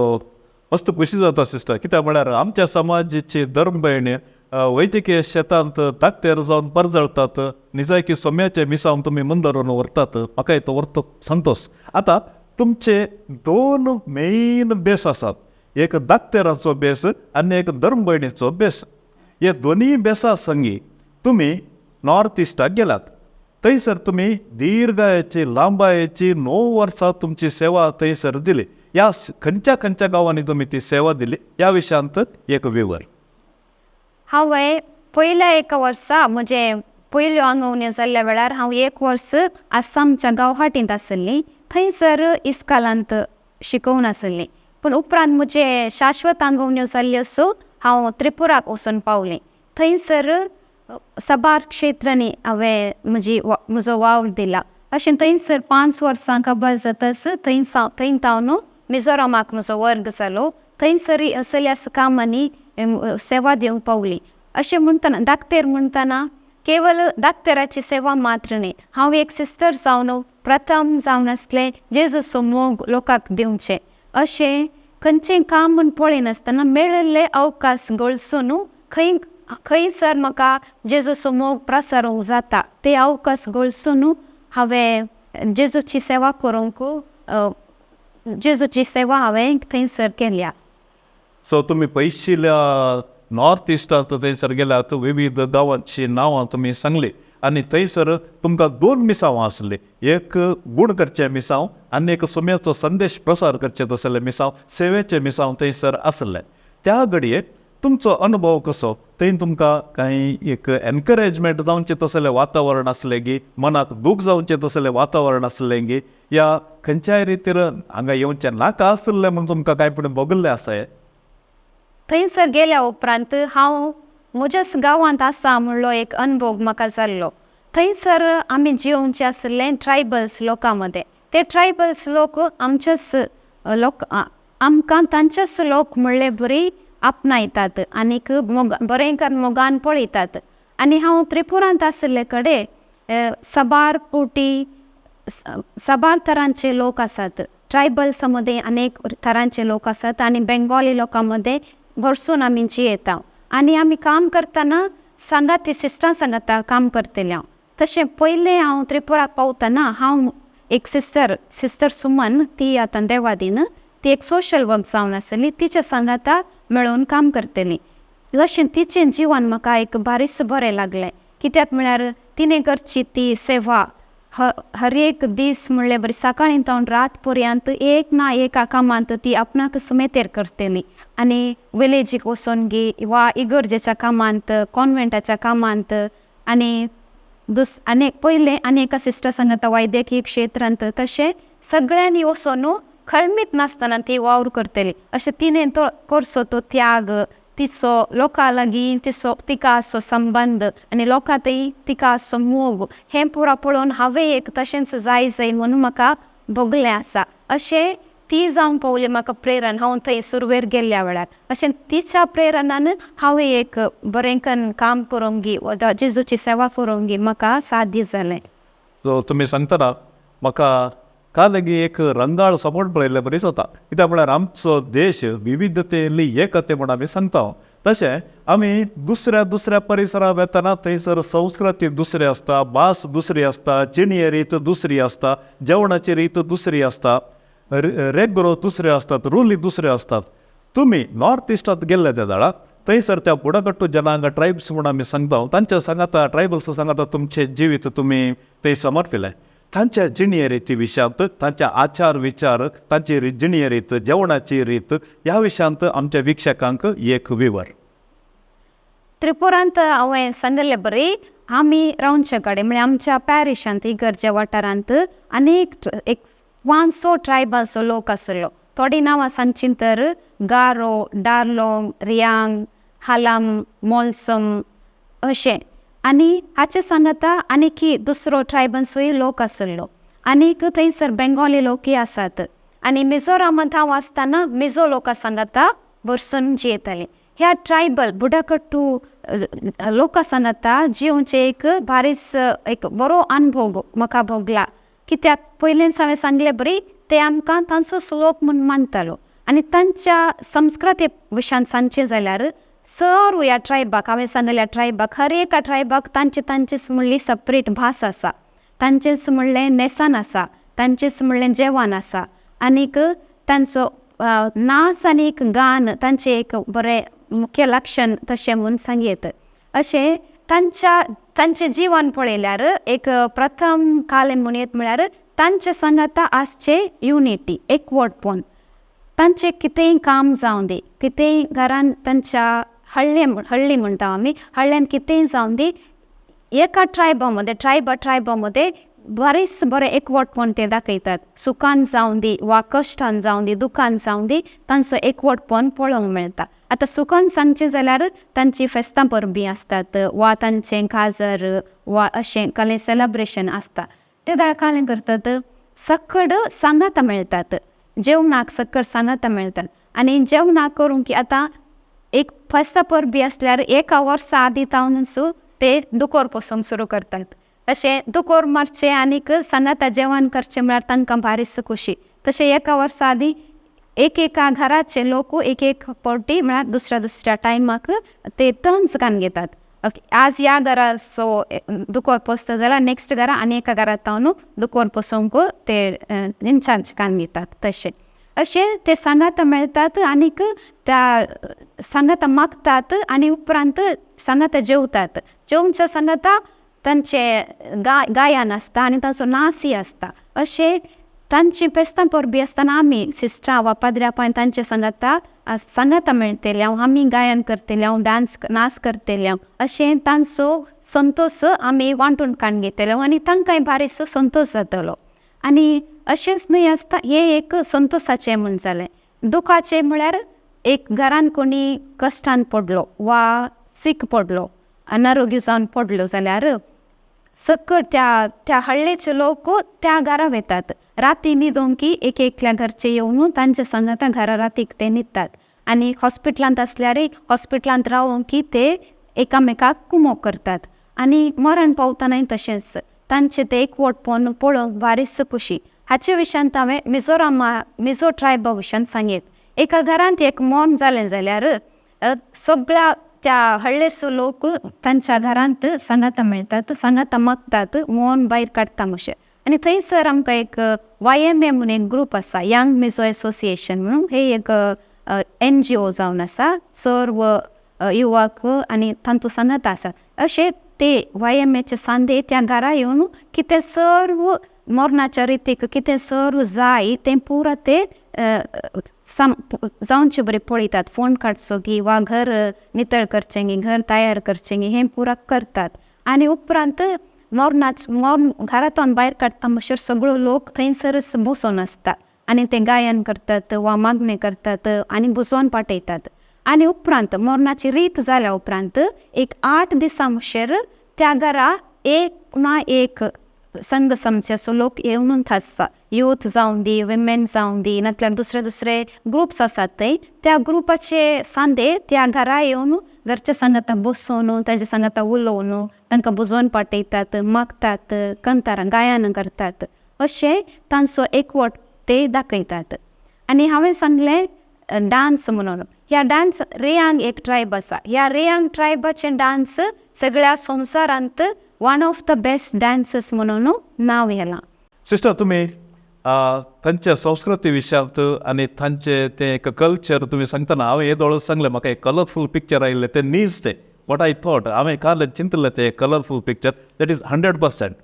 मस्त खुशी जाता सिस्टर, कित्याक म्हळ्यार आमच्या समाजाची धर्मभयणी वैद्यकीय शेतांत दाक्तेर जावन परजळतात, निजायकी सोम्याचे मिसांव तुमी मुंदरून व्हरतात, म्हाका तो व्हरतो संतोश. आतां तुमचे 2 मेन बेस आसात, एक दाक्तेराचो बेस आनी एक धर्मभयणीचो बेस. हे दोनूय बेसा संगी तुमी नॉर्थ इस्टाक गेलात, थंयसर तुमी दीर्घायेची लांबायेची 9 वर्सां तुमची सेवा थंयसर दिली. ह्या खंयच्या खंयच्या गांवांनी तुमी ती सेवा दिली ह्या विशयांत एक विवर. हांवें पयल्या एका वर्सा म्हजें पयल्यो आंगवण्यो जाल्ल्या वेळार हांव 1 वर्स आसामच्या गांवहाटींत आसली, थंयसर इस्कालांत शिकोवन आसली. पूण उपरांत म्हजें शाश्वत आंगवण्यो जाल्ल्यो सो हांव त्रिपुराक वचून पावलें. थंयसर साबार क्षेत्रांनी हांवें म्हजी म्हजो वावर दिला. अशें थंयसर 5 वर्सां काबार जाताच थंय थंय तावन मिझोरामाक म्हजो वर्ग जालो. थंयसर असल्या कामांनी सेवा दिवंक पावली. अशें म्हणटना दाक्तेर म्हणटना केवल दाक्तेराची सेवा मात्र न्हय, हांव एक सिस्टर जावन प्रथम जावन आसलें जेजूचो मोग लोकांक दिवचें अशें खंयचें काम म्हूण पळयनासतना मेळिल्ले अवकाश गळसून खंय खंयसर म्हाका जेजूचो मोग प्रसारूंक जाता ते अवकाश गळसून हांवें जेजूची सेवा करूंक जेजूची सेवा हांवें थंयसर केल्या. सो तुमी पयशिल्ल्या नॉर्थ इस्टांत थंयसर गेल्यात, विविध गांवांची नांवां तुमी सांगली. आनी थंयसर तुमकां दोन मिसांवां आसलीं, एक गूण करचें मिसांव आनी एक सुम्याचो संदेश प्रसार करचें तसलें मिसांव, सेवेचें मिसांव थंयसर आसलें. त्या घडयेक तुमचो अनुभव कसो? थंय तुमकां कांय एक एनकरेजमेंट जावचें तसलें वातावरण आसलें गी, मनाक दूख जावचें तसलें वातावरण आसलें गी, या खंयच्याय रितीर हांगा येवचें नाका आसलें म्हूण तुमकां कांय पूण भोगल्लें आसा? हें थंयसर गेल्या उपरांत हांव म्हज्याच गांवांत आसा म्हणलो एक अनुभव म्हाका जाल्लो. थंयसर आमी जियोवचे आशिल्ले ट्रायबल्स लोकां मदें, ते ट्रायबल्स लोक आमच्याच लोक, आमकां तांचेच लोक म्हणले बरी आपणायतात आनीक मोग बरें करून मोगान पळयतात. आनी हांव त्रिपुरांत आशिल्ले कडेन साबार कोटी साबार तरांचे लोक आसात, ट्रायबल्सां मदें अनेक तरांचे लोक आसात आनी बेंगोली लोकां मदें भरसून आमी जियेता. आनी आमी काम करतना सांगाती सिस्टरां सांगाता काम करतलें हांव. तशें पयलें हांव त्रिपुराक पावतना हांव एक सिस्टर, सिस्टर सुमन, ती आतां देवादीन, ती एक सोशल वर्क जावन आसली, तिच्या सांगाता मेळून काम करतली. तशें तिचें जिवन म्हाका एक बारीच बरें लागलें, कित्याक म्हळ्यार तिणें करची ती सेवा हर एक दीस म्हणल्यार बरी सकाळीं तावन रात पर्यंत एक ना एका कामांत ती आपणाक सुमेतेर करतली आनी विलेजीक वचोन गी वा इगर्जेच्या कामांत, कॉन्वेंटाच्या कामांत आनी आनी पयलें आनी एका सिस्टर सांगता वैद्यकीय क्षेत्रांत, तशें सगळ्यांनी वचोन खळमीत नासतना ती वावर करतली. अशें तिणें तो करचो तो त्याग, तिचो लोकां लागीं तिचो तिका आसचो संबंद आनी लोकां थंय तिका आसचो मोग, हें पुरा पळोवन हांवें एक तशेंच जाय जाय म्हणून म्हाका भोगलें आसा. अशें ती जावंक पावली म्हाका प्रेरण हांव थंय सुरवेर गेल्ल्या वेळार. अशें तिच्या प्रेरणान हांवें एक बरें करून काम करूंक गी, जेजूची सेवा करूंक गी म्हाका साध्य जालें. सो तुमी सांगतना म्हाका काल एक रंगाळ सपन पळयल्ले बरी जाता, कित्याक म्हळ्यार आमचो देश विविधतेली एकते म्हूण आमी सांगता. तशें आमी दुसऱ्या दुसऱ्या परिसरांत वेतना थंयसर संस्कृती दुसरी आसता, भास दुसरी आसता, जिणये रीत दुसरी आसता, जेवणाची रीत दुसरी आसता, रेगरो दुसऱ्यो आसतात, रुली दुसऱ्यो आसतात. तुमी नॉर्थ इस्टांत गेल्ले त्या जाणा थंयसर त्या बुडाकट्टू जनांग ट्रायब्स म्हूण आमी सांगता, तांच्या सांगाता ट्रायबल्स सांगाता तुमचें जिवीत तुमी थंय समर्पिलें. तांच्या जिणये रिती विशयांत, तांच्या आचार विचार, तांची जिणये रीत, जेवणाची रीत ह्या विशयांत आमच्या वीक्षकांक एक विवर. त्रिपुरांत हांवें सांगिल्ले बरी आमी रावचे कडेन म्हळ्यार आमच्या पॅरिशांत इगर्जे वाठारांत अनेक एक 500 ट्रायबांचो लोक आसलो. थोडीं नांवां सांगची तर गारो, डार्लोंग, रियांग, हालाम, मोलसम अशें. आनी हाचे सांगाता आनीक दुसरो ट्रायबांचोय लोक आसलो. आनीक थंयसर बेंगोली लोकूय आसात. आनी मिझोरामांत हांव आसतना मिझो लोकां सांगाता भरसून जियेतालें. ह्या ट्रायबल बुडाकट्टू लोकां सांगाता जियोवचें एक बारीस एक बरो अनुभव म्हाका भोगला, कित्याक पयलेंच हांवें सांगलें बरी ते आमकां तांचोच लोक म्हूण मानतालो. आनी तांच्या संस्कृती विशयान सांगचें जाल्यार सर्व ह्या ट्रायबाक, हांवें सांगल्या ट्रायबाक, हर एका ट्रायबाक तांचे तांचेच म्हणली सेपरेट भास आसा, तांचेच म्हणलें न्हेसण आसा, तांचेच म्हणलें जेवण आसा, आनीक तांचो नाच आनी एक गान तांचें एक बरें मुख्य लक्षण तशें म्हूण सांगयत. अशें तांच्या तांचें जिवन पळयल्यार एक प्रथम कालें म्हणयत म्हळ्यार तांचे सांगाता आसचें युनिटी, एकवटपण. तांचें कितेंय काम जावं दी, कितेंय घरान तांच्या हळ्ळे हळ्ळी म्हणटा आमी, हळ्ळ्यान कितेंय जावं दी, एका ट्रायबा मदें ट्रायबा ट्रायबा मदें बरेंच बरें एकवटपण ते दाखयतात. सुखान जावं दी वा कश्टान जावं दी, दुखान जावं दी, तांचो एकवटपण पळोवंक मेळटा. आतां सुखान सांगचें जाल्यार तांची फेस्तां परबी आसतात वा तांचें काजर वा अशें कसलें सेलेब्रेशन आसता, ते दाळ कालें करतात, सकड सांगाता मेळटात, जेवणाक सकड सांगाता मेळटात. आनी जेवणाक करूंक की आतां एक फेस्तां परबी आसल्यार एका वर्सा आदी तावनूच ते दुकोर पोसूंक सुरू करतात. अशें दुकोर मारचें आनीक सांगाता जेवण करचें म्हळ्यार तांकां भारीच खोशी. तशें एका वर्सा आदी एक एका घराचे लोक एक एक पावटी म्हळ्यार दुसऱ्या दुसऱ्या टायमाक ते टर्न्स घालून घेतात. आज ह्या घराचो दुकोर पोसता जाल्यार नेक्स्ट घरा आनी एका घरांत तावन दुकोर पोसोवंक ते इनचार्ज घालून घेतात. तशें अशें ते सांगाता मेळटात आनीक त्या सांगाता मागतात आनी उपरांत सांगाता जेवतात. जेवच्या सांगाता तांचे गायन आसता आनी तांचो नाचय आसता. अशें तांची फेस्तां परबी आसतना आमी सिस्टरां वा पाद्र्या पाय तांचे सांगाता सांगाता मेळटले हांव, आमी गायन करतले हांव, डांस नाच करतले हांव, अशें तांचो संतोश आमी वांटून काडून घेतले आनी तांकांय बारीचो संतोश जातलो. आनी अशेंच न्हय आसता हें एक संतोशाचें म्हूण जालें. दुखाचें म्हळ्यार एक घरान कोणी कश्टान पडलो वा सीक पडलो, अनारोग्य जावन पडलो जाल्यार सकट त्या त्या हळ्ळेचे लोक त्या घरा वतात, राती न्हिदोंक की एक एकल्या घरचे येवन तांच्या सांगाता घरा रातीक ते न्हिदतात आनी हॉस्पिटलांत आसल्यारय हॉस्पिटलांत रावोंक की ते एकामेकाक कुमोक करतात. आनी मरण पावतनाय तशेंच तांचे ते एकवटपण पळोवंक बारीच खुशी. हाचे विशयांत हांवें मिझोरामा मिझो ट्रायबा विशयान सांगीत. एका घरांत एक मरण जालें जाल्यार सगळ्या त्या हळ्ळेचो लोक तांच्या घरांत सांगाता मेळटात, सांगाता मागतात, मरण भायर काडटा मातशें. आनी थंयसर आमकां एक YMA म्हणून एक ग्रूप आसा, यंग मिझो एसोसिएशन म्हणून, हे एक NGO जावन आसा, सर्व युवक आनी तांतू सांगाता आसा. अशे ते YMAचे सांदे त्या घरा येवन कितें सर्व मरणाच्या रितीक कितें सर्व जाय तें पुरा ते जावचे बरें पळयतात, फोण काडचो की वा घर नितळ करचें गी, घर तयार करचें गी, हें पुरा करतात. आनी उपरांत मरणाच मरण घरांतल्यान भायर काडटा म्हणसर सगळो लोक थंयसरच बसून आसता आनी ते गायन करतात वा मागणें करतात आनी बुजोवन पाठयतात. आनी उपरांत मरणाची रीत जाल्या उपरांत एक 8 दिसां म्हणसर त्या घरा एक ना एक संघ समच्याचो लोक येवनूच आसता, यूथ जावं दी, विमेन जावं दी, नातल्यार दुसरे दुसरे ग्रुप्स आसात थंय त्या ग्रुपाचे सांदे त्या घरा येवन घरच्या सांगाता बसोवन तांच्या सांगाता उलोवन तांकां बुजोवन पाठयतात, मागतात, कंतारां गायन करतात, अशें तांचो एकवट ते दाखयतात. आनी हांवें सांगलें डांस म्हणून, ह्या डांस रेयांग एक ट्रायब आसा, ह्या रेयांग ट्रायबाचे डांस सगळ्या संवसारांत one of the best dances म्हणून नांव येलां. सिस्टर, तुमी तांच्या संस्कृती विशयांत आनी तांचे तें एक कल्चर तुमी सांगतना हांवें येदोळ सांगलें, म्हाका एक कलरफूल पिक्चर आयिल्लें तें नीज तें what I thought, हांवें काल चिंतलें तें colourful picture, that is 100%.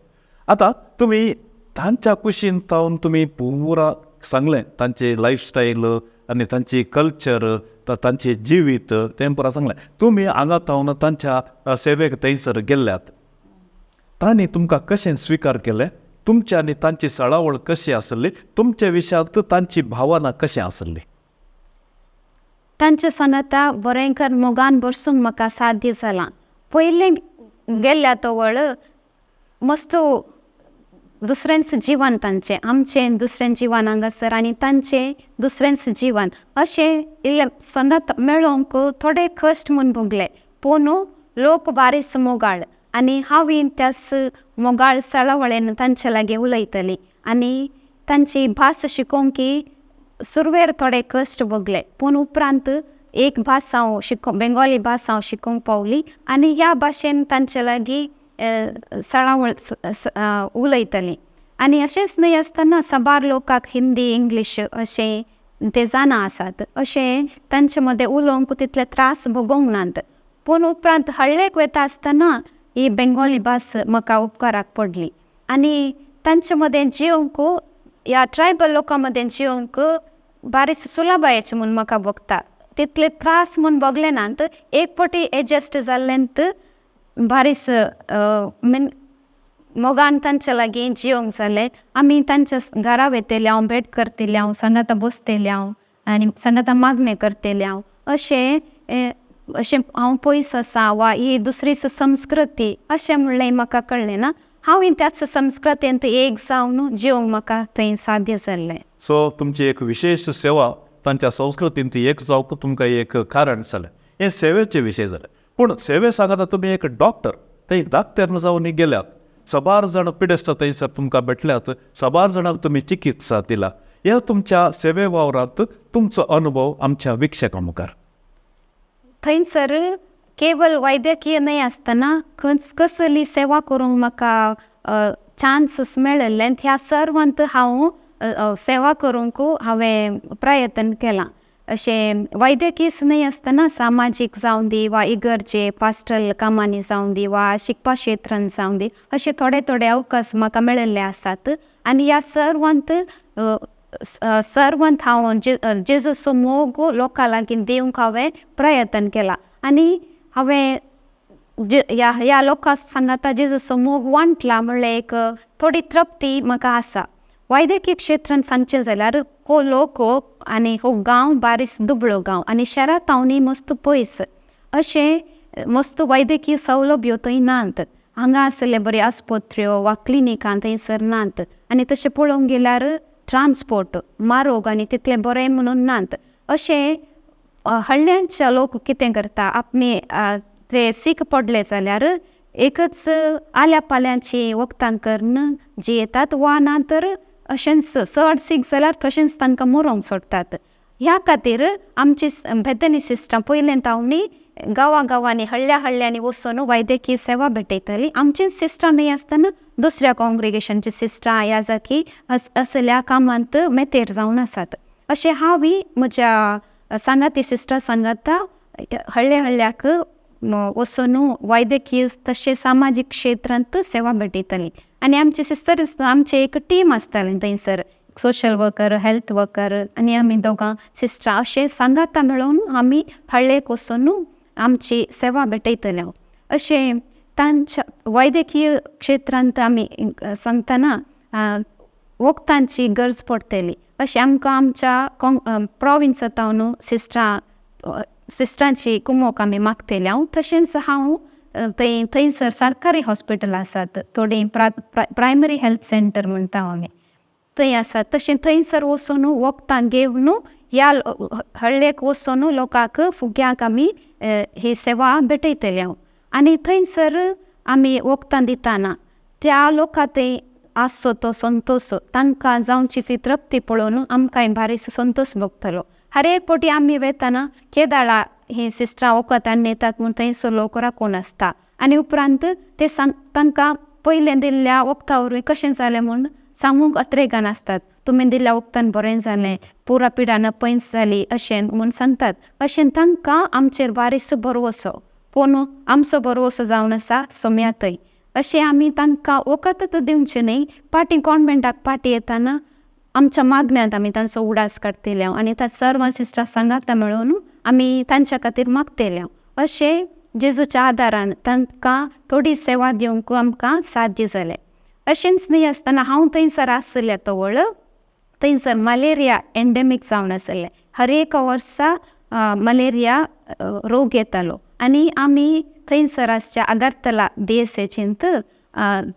आतां तुमी तांच्या कुशीन जावन तुमी पुरा सांगलें तांची लायफस्टायल आनी तांची कल्चर, तांचें जिवीत तें पुरा सांगलें. तुमी हांगा जावन तांच्या सेवेक थंयसर गेल्ल्यात, तांणी तुमकां कशें स्विकार केलें, तुमच्या आनी तांची सळावळ कशी आसली, तुमच्या विशयांत तांची भावना कशी आसली? तांचे सांगाता बरें मोगान बरसूंक म्हाका साध्य जालां. पयलीं गेल्ल्या तवळ मस्त दुसऱ्यांच जिवन तांचें, आमचें दुसऱ्यां जिवन हांगासर आनी तांचें दुसऱ्यांच जिवन, अशें इल्लें सांगात मेळोवंक थोडे कश्ट म्हूण भोगले, पूण लोक बारीच मोगाळ आनी हांवें त्याच मोगाळ सळावळेन तांचे लागीं उलयतली आनी तांची भास शिकोवंक की सुरवेर थोडे कश्ट भोगले, पूण उपरांत एक भास हांव शिकोवंक, बेंगोली भास हांव शिकोवंक पावली आनी ह्या भाशेन तांचे लागीं सळावळ उलयतली. आनी अशेंच न्हय आसतना साबार लोकांक हिंदी इंग्लीश अशें ते जाणा आसात, अशें तांचे मदें उलोवंक तितले त्रास भोगोवंक नात. पूण उपरांत हळ्ळेक वता आसतना ही बेंगोली भास म्हाका उपकाराक पडली आनी तांचे मदें जिवंक, ह्या ट्रायबल लोकां मदें जिवंक बारीक सुलभायेचें म्हूण म्हाका भोगता, तितले त्रास म्हूण भोगले नात, एक फावटी एडजस्ट जाल्लेंत बारीस मोगान तांचे लागीं जिवंक जालें. आमी तांच्या घरा वयतले हांव, भेट करतले हांव, सांगाता बसतले हांव आनी सांगाता मागणें करतले हांव, अशें अशें हांव पयस आसा वा ही दुसरीच संस्कृती अशें म्हणलें म्हाका कळ्ळें ना, हांव त्याच संस्कृतेंत एक जावन जिवंक म्हाका थंय साध्य जाल्लें. सो तुमची एक विशेश सेवा तांच्या संस्कृतींत एक जावंक तुमकां एक कारण जालें, हें सेवेचे विशय जालें. पूण सेवे सांगता तुमी एक डॉक्टर, थंय डाक्टर जावन गेल्यात, साबार जाण पिडेस्त थंयसर तुमकां भेटल्यात, साबार जाणांक तुमी चिकित्सा दिला, ह्या तुमच्या सेवे वावरांत तुमचो अनुभव आमच्या विक्षकां मुखार. थंयसर केवल वैद्यकीय न्हय आसतना कसली सेवा करूंक म्हाका चान्सीस मेळिल्ले ह्या सर्वांत हांव सेवा करूंक हांवें प्रयत्न केला. अशें वैद्यकीच न्हय आसतना सामाजीक जावं दी वा इगर्जे पास्टल कामांनी जावं दी वा शिकपा क्षेत्रान जावं दी अशे थोडे थोडे अवकाश म्हाका मेळिल्ले आसात. आनी ह्या सर्वांत सर्वांत हांव जेजूचो मोग लोकां लागीं दिवंक हांवें प्रयत्न केला आनी हांवें ह्या ह्या लोकां सांगाता जेजूचो मोग वांटला म्हणल्यार एक थोडी तृप्ती म्हाका आसा. वैद्यकीय क्षेत्रान सांगचें जाल्यार हो लोक आनी हो गांव बारीस दुबळो गांव आनी शहरा तावनी मस्त पयस अशें मस्त वैद्यकीय सौलभ्यो थंय नात. हांगा आसले बऱ्यो आस्पत्र्यो वा क्लिनिकां थंयसर नात आनी तशें पळोवंक गेल्यार ट्रांसपोर्ट म्हारोग आनी तितलें बरें म्हणून नात. अशें हळ्ळ्यांचे लोक कितें करता आपणे ते सीक पडले जाल्यार एकच आल्या पाल्याची वखदां करून जियेतात वा ना तर अशेंच चड सीक जाल्यार तशेंच तांकां मरोंक सोडटात. ह्या खातीर आमची बेथनी सिस्टर पयलें तावणी गांवा गांवांनी हळ्ळ्या हळ्ळ्यांनी वचून वैद्यकीय सेवा भेटयताली. आमचीच सिस्टर न्हय आसतना दुसऱ्या कॉंग्रिगेशनची सिस्टरां ह्या जाकी असल्या कामांत मेतेर जावन आसात. अशें हांवूय म्हज्या सांगाती सिस्टर सांगाता हळ्ळे हळ्ळ्याक वचून वैद्यकीय तशें सामाजीक क्षेत्रांत सेवा भेटयताली. आनी आमचे सिस्टर आमचे एक टीम आसतालें थंयसर सोशल वर्कर हेल्थ वर्कर आनी आमी दोगां सिस्टरां अशें सांगाता मेळोवन आमी हळ्ळेक वचून आमची सेवा भेटयतले. अशें तांच्या वैद्यकीय क्षेत्रांत आमी सांगतना वखदांची गरज पडटली. अशें आमकां आमच्या प्रोविन्सा तावन सिस्टरां सिस्टरांची कुमोक आमी मागतले. हांव तशेंच हांव थंय थंयसर सरकारी हॉस्पिटल आसात थोडीं प्रायमरी हेल्थ सेंटर म्हणटा आमी थंय आसात तशें थंयसर वचून वखदां घेवन ह्या हळ्ळेक वचून लोकांक फुग्यांक आमी ही सेवा भेटयतले. हांव आनी थंयसर आमी वखदां दितना त्या लोकां थंय आसचो तो संतोश तांकां जावची ती तृप्ती पळोवन आमकांय बारीस संतोश भोगतलो. हर एक फावटी आमी वेतना केदाळा ही सिस्टरां वखद हाडून येतात म्हूण थंयसर लोक राखून आसता आनी उपरांत ते सांग तांकां पयलें दिल्ल्या वखदा वरवीं कशें जालें म्हूण सांगूंक अत्रेगान आसतात. तुमी दिल्ल्या वखदान बरें जालें पुरा पिडा पयस जाली अशें म्हूण सांगतात. अशें तांकां आमचेर बारीस भरवसो पूण आमचो भरवसो जावन आसा सोम्या थंय. अशें आमी तांकां वखदच दिवचें न्हय पाटी कॉन्वेंटाक पाटी येतना आमच्या मागण्यांत आमी तांचो उडास काडटले आनी सर्व सिस्टरां सांगाता मेळोवन आमी तांच्या खातीर मागतले. अशें जेजूच्या आदारान तांकां थोडी सेवा दिवंक आमकां साध्य जालें. अशेंच न्हय आसतना हांव थंयसर आशिल्लें तवळ थंयसर मलेरिया एन्डेमीक जावन आशिल्लें. हर एका वर्सा मलेरिया रोग येतालो आनी आमी थंयसर आसच्या आगरतला डी एस एचींत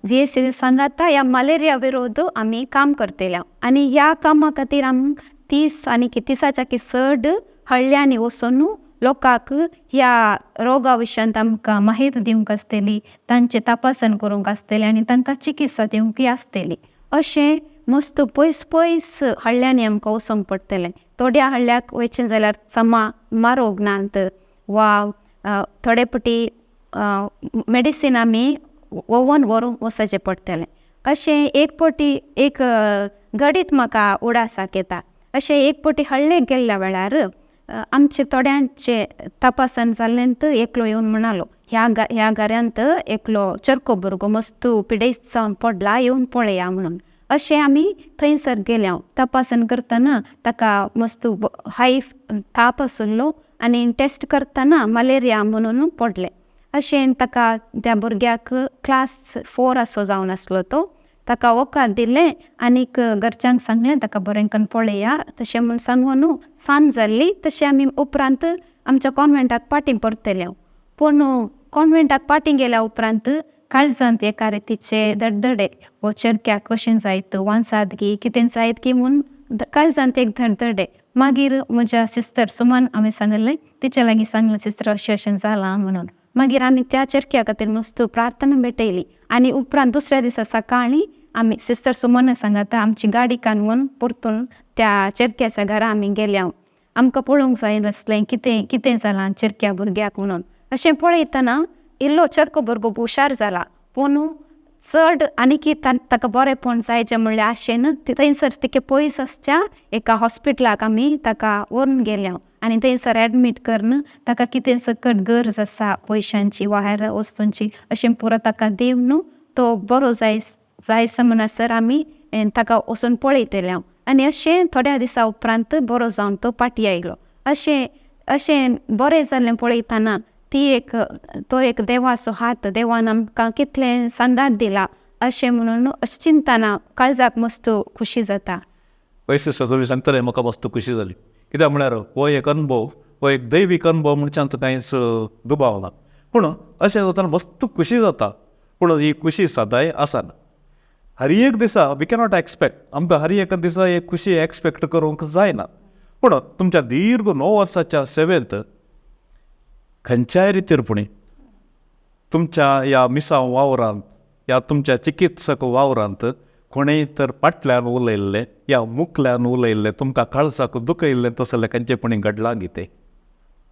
डी एस एची सांगाता ह्या मलेरिया विरोध आमी काम करतले. आनी ह्या कामा खातीर आमी 30 आनी 30च्या की चड हळ्ळ्यांनी वचून लोकांक ह्या रोगा विशयांत आमकां माहिती दिवंक आसतली तांचें तपासण करूंक आसतलें आनी तांकां चिकित्सा दिवंकय आसतली. अशें मस्त पयस पयस हळ्ळ्यांनी आमकां वचोंक पडटलें. थोड्या हळ्ळ्याक वयचें जाल्यार समा म्हारोग नात वा थोडे फावटी मेडिसीन आमी ओवन व्हरूंक वचचें पडटलें. अशें एक फावटी एक घडीत म्हाका उडासाक येता. अशें एक फावटी हळ्ळेक गेल्ल्या वेळार आमचे थोड्यांचे तपासण जाल्लें एकलो येवन म्हणालो ह्या ह्या घरांत एकलो चरको भुरगो मस्त पिडेस्त जावन पडला येवन पळया म्हणून. अशें आमी थंयसर गेले. हांव तपासण करतना ताका मस्त हाय ताप आशिल्लो आनी टेस्ट करतना मलेरिया म्हणून पडलें. अशें ताका त्या भुरग्याक क्लास 4 असो जावन आसलो तो ताका वखद दिलें आनीक घरच्यांक सांगलें ताका बरें करून पळया तशें म्हूण सांगून सांज जाल्ली. तशें आमी उपरांत आमच्या कॉन्वेंटाक पाटी परतले. पूण कॉन्वेंटाक पाटी गेल्या उपरांत काळजांत एका रितीचे धडधडे हो चरक्याक कशें जायत वांसात गी कितें जायत की म्हूण काळजांत एक धडधडे. मागीर म्हज्या सिस्टर सुमान हांवें सांगिल्लें तिच्या लागीं सांगलें सिस्टर अशें अशें जालां म्हणून. मागीर आमी त्या चरक्या खातीर मस्त प्रार्थना भेटयली आनी उपरांत दुसऱ्या दिसा सकाळीं आमी सिस्टर सुमना सांगाता आमची गाडी काडून परतून त्या चरक्याच्या घरा आमी गेल्या. आमकां पळोवंक जाय नासलें कितें कितें जालां चरक्या भुरग्याक म्हणून. अशें पळयतना इल्लो चरको भुरगो हुशार जाला पूण चड आनीकी ताका बरेंपण जायचें म्हणल्यार आशेन थंयसर तिके पयस आसच्या एका हॉस्पिटलाक आमी ताका व्हरून गेल्या आनी थंयसर एडमीट करून ताका कितें सकट गरज आसा पयशांची वा हेर वस्तूंची अशें पुरो ताका दिवन तो बरो जाय जायसो म्हणसर आमी ताका वचून पळयतले आनी अशें थोड्या दिसा उपरांत बरो जावन तो फाटीं आयलो. अशें अशें बरें जाल्लें पळयतना ती एक तो एक देवाचो हात, देवान आमकां कितलें सांगात दिला अशें म्हणून अशें चिंतना काळजाक मस्त खुशी जाता. हय सिस्टर, तुमी सांगतले म्हाका मस्त खुशी जाली. कित्याक म्हळ्यार हो एक अनुभव, हो एक दैवीक अनुभव म्हणच्यान कांयच दुबाव ना. पूण अशें जातना मस्त खुशी जाता, पूण ही खुशी सदांय आसना. हर एक दिसा we cannot expect, आमकां हर एक दिसा एक खुशी एक्सपेक्ट करूंक जायना. पूण तुमच्या दीर्घ 9 वर्साच्या सेवेंत खंयच्याय रितीर पुणी तुमच्या ह्या मिसांव वावरांत ह्या तुमच्या चिकित्सक वावरांत कोणेय तर फाटल्यान उलयल्लें या मुखल्यान उलयल्लें तुमकां काळजाक दुखयल्लें तसलें खंयचें पुणी घडलां कितें?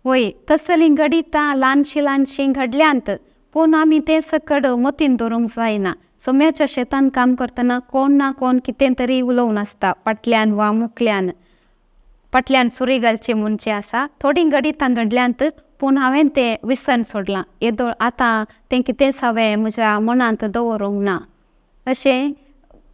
वय, तसलीं घडितां ल्हानशीं ल्हानशीं घडल्यांत, पूण आमी तें सकड मतीन दवरूंक जायना. सोम्याच्या शेतान काम करतना कोण ना कोण कितें तरी उलोवन आसता फाटल्यान वा मुखल्यान, फाटल्यान सुरी घालची म्हणचे आसा. थोडीं घडितां घडल्यांत पूण हांवें तें विसर सोडलां येदो आतां तें कितेंच हांवें म्हज्या मनांत दवरूंक ना. अशें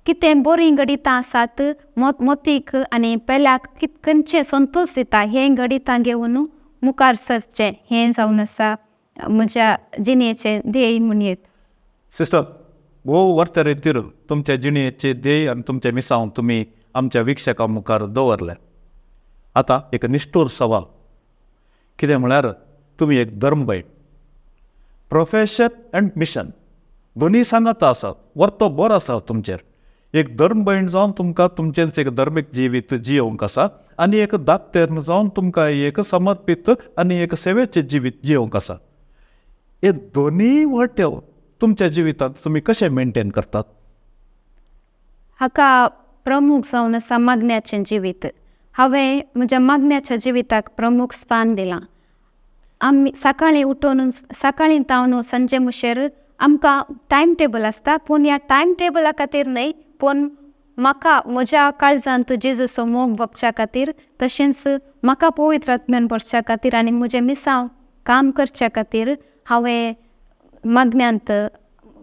कितें बरीं घडितां आसात मोतीक आनी पेल्याक खंयचें संतोश दिता हें घडितां घेवन मुखार सरचें हें जावन आसा म्हज्या जिणेचें ध्येय म्हणयेत. सिस्टर, भोव वर्ते रितीर तुमच्या जिणेचें ध्येय आनी तुमचें मिसांव तुमी आमच्या विक्षकां मुखार दवरलें. आतां एक निश्ठूर सवाल, कितें म्हळ्यार तुमी एक धर्मभयण, प्रोफेशन एंड मिशन दोनूय सांगाता आसात, वर्तो बरो आसा तुमचेर. एक धर्मभयण जावन तुमकां तुमचेंच एक धर्मीक जिवीत जियोवंक आसा आनी एक दात्तेर्न जावन तुमकां एक समर्पीत आनी एक सेवेचें जिवीत जियोवंक आसा. हे दोनूय वाट्यो तुमच्या जिवितांत तुमी कशें मेनटेन करतात? हाका प्रमुख जावन आसा मागण्याचें जिवीत. हांवें म्हज्या मागण्याच्या जिविताक प्रमुख स्थान दिलां. आमी सकाळीं उठून सकाळीं तावन सांजे मुशेर आमकां टायम टेबल आसता, पूण ह्या टायम टेबला खातीर न्हय, पूण म्हाका म्हज्या काळजांत जेजूचो मोग भोगच्या खातीर तशेंच म्हाका पवित्र आत्म्यान भरच्या खातीर आनी म्हजें मिसांव काम करच्या खातीर हांवें मागण्यांत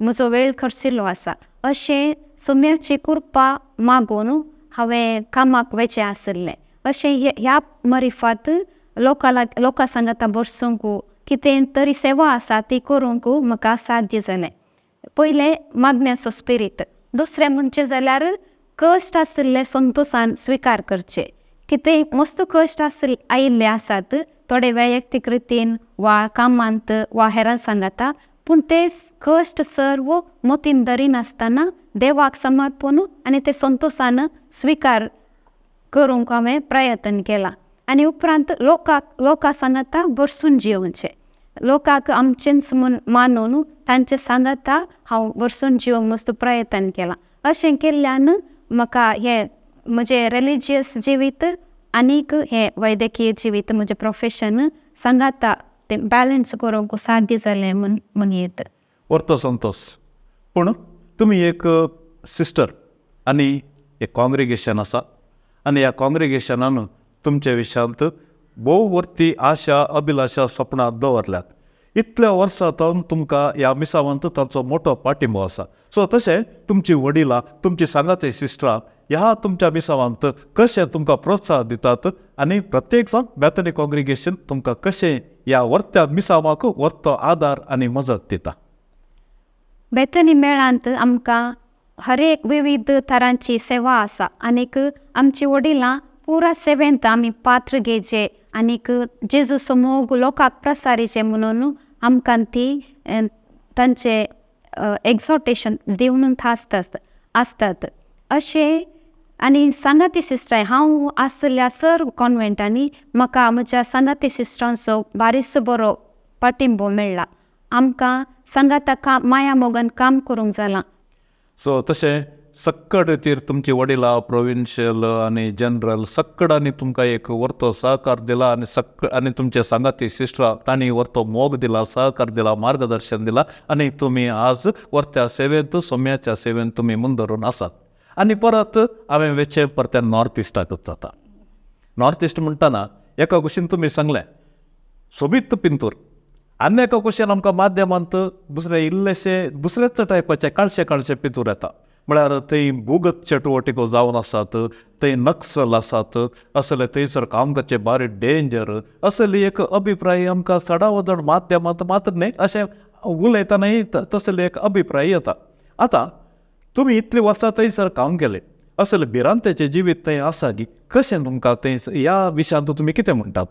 म्हजो वेळ खर्चिल्लो आसा. अशें सोम्याची कृपा मागून हांवें कामाक वचें आशिल्लें. अशें ह्या मरिफात लोकां सांगाता बरसूंक कितें तरी सेवा आसा ती करूंक म्हाका साध्य जालें. पयलें मागण्याचो स्पिरीत, दुसरें म्हणचें जाल्यार कश्ट आशिल्ले संतोशान स्विकार करचे. कितें मस्त कश्ट आशिल्ले आयिल्ले आसात थोडे वैयक्तीक रितीन वा कामांत वा हेरां सांगाता, पूण ते कश्ट सर्व मतीन धरिनासतना देवाक समर्पण आनी ते संतोशान स्विकार करूंक हांवें प्रयत्न केला. आनी उपरांत लोकां सांगाता भरसून जियोवचें, लोकांक आमचेंच म्हूण मानून तांचे सांगाता हांव भरसून जिवंक मस्त प्रयत्न केला. अशें केल्ल्यान म्हाका हें म्हजें रिलिजियस जिवीत आनीक हें वैद्यकीय जिवीत म्हजें प्रोफेशन सांगाता तें बॅलन्स करूंक साध्य जालें म्हूण म्हणयेत. वर्तो संतोश. पूण तुमी एक सिस्टर आनी एक कॉंग्रिगेशन आसा आनी ह्या कॉंग्रिगेशनान तुमच्या विशयांत भोव वर्ती आशा अभिलाशा सपनां दवरल्यात. इतल्या वर्सां तावन तुमकां ह्या मिसावांत तांचो मोटो पाठिंबो आसा. सो तशें तुमची वडिलां, तुमची सांगाती सिस्टरां ह्या तुमच्या मिसावांत कशें तुमकां प्रोत्साहन दितात आनी प्रत्येक जावन बेथनी कॉंग्रिगेशन तुमकां कशें ह्या वर्त्या मिसावाक वर्तो आदार आनी मजत दिता? बेथनी मेळांत आमकां हर एक विविध तरांची सेवा आसा आनीक आमची वडिलां पुरा सेवेंत आमी पात्र घेवचें आनीक जेजूचो मोग लोकांक प्रसारीचें म्हणून आमकां ती तांचे एक्झॉर्टेशन दिवन आसतात आसतात. अशें आनी सांगाती सिस्टरां हांव आशिल्ल्या सर कॉन्वेंटांनी म्हाका म्हज्या सांगाती सिस्टरांचो बारीस बरो पाठिंबो मेळ्ळा. आमकां सांगाता काम माया मोगान काम करूंक जालां. सो तशें सक्कड रितीर तुमची वडिलां प्रोविन्शियल आनी जनरल सक्कडांनी तुमकां एक वर्तो सहकार दिला आनी सक्क आनी तुमचे सांगाती सिस्टरां तांणी वर्तो मोग दिला, सहकार दिला, मार्गदर्शन दिला आनी तुमी आज वर्त्या सेवेंत सोम्याच्या सेवेंत तुमी मुंदरून आसात. आनी परत हांवें वेचें परत्या नॉर्थ इस्टाकच जाता. नॉर्थ इस्ट म्हणटना एका कुशीन तुमी सांगलें सोबीत पिंतूर आनी एका कुशीन आमकां माध्यमांत दुसरे इल्लेशे दुसरेच टायपाचे काळशे काळशे पिंतूर येता. म्हळ्यार थंय भूगत चटुवटिको जावन आसात, थंय नक्सल आसात, असले थंयसर काम करचे बारी डेंजर असली एक अभिप्राय आमकां चडावत चड माध्यमांत मात्र न्हय अशें उलयतनाय तसले एक अभिप्राय येता. आतां तुमी इतलीं वर्सां थंयसर काम केलें, असले भिरांतेचें जिवीत थंय आसा की कशें तुमकां थंय ह्या विशयांत तुमी कितें म्हणटात?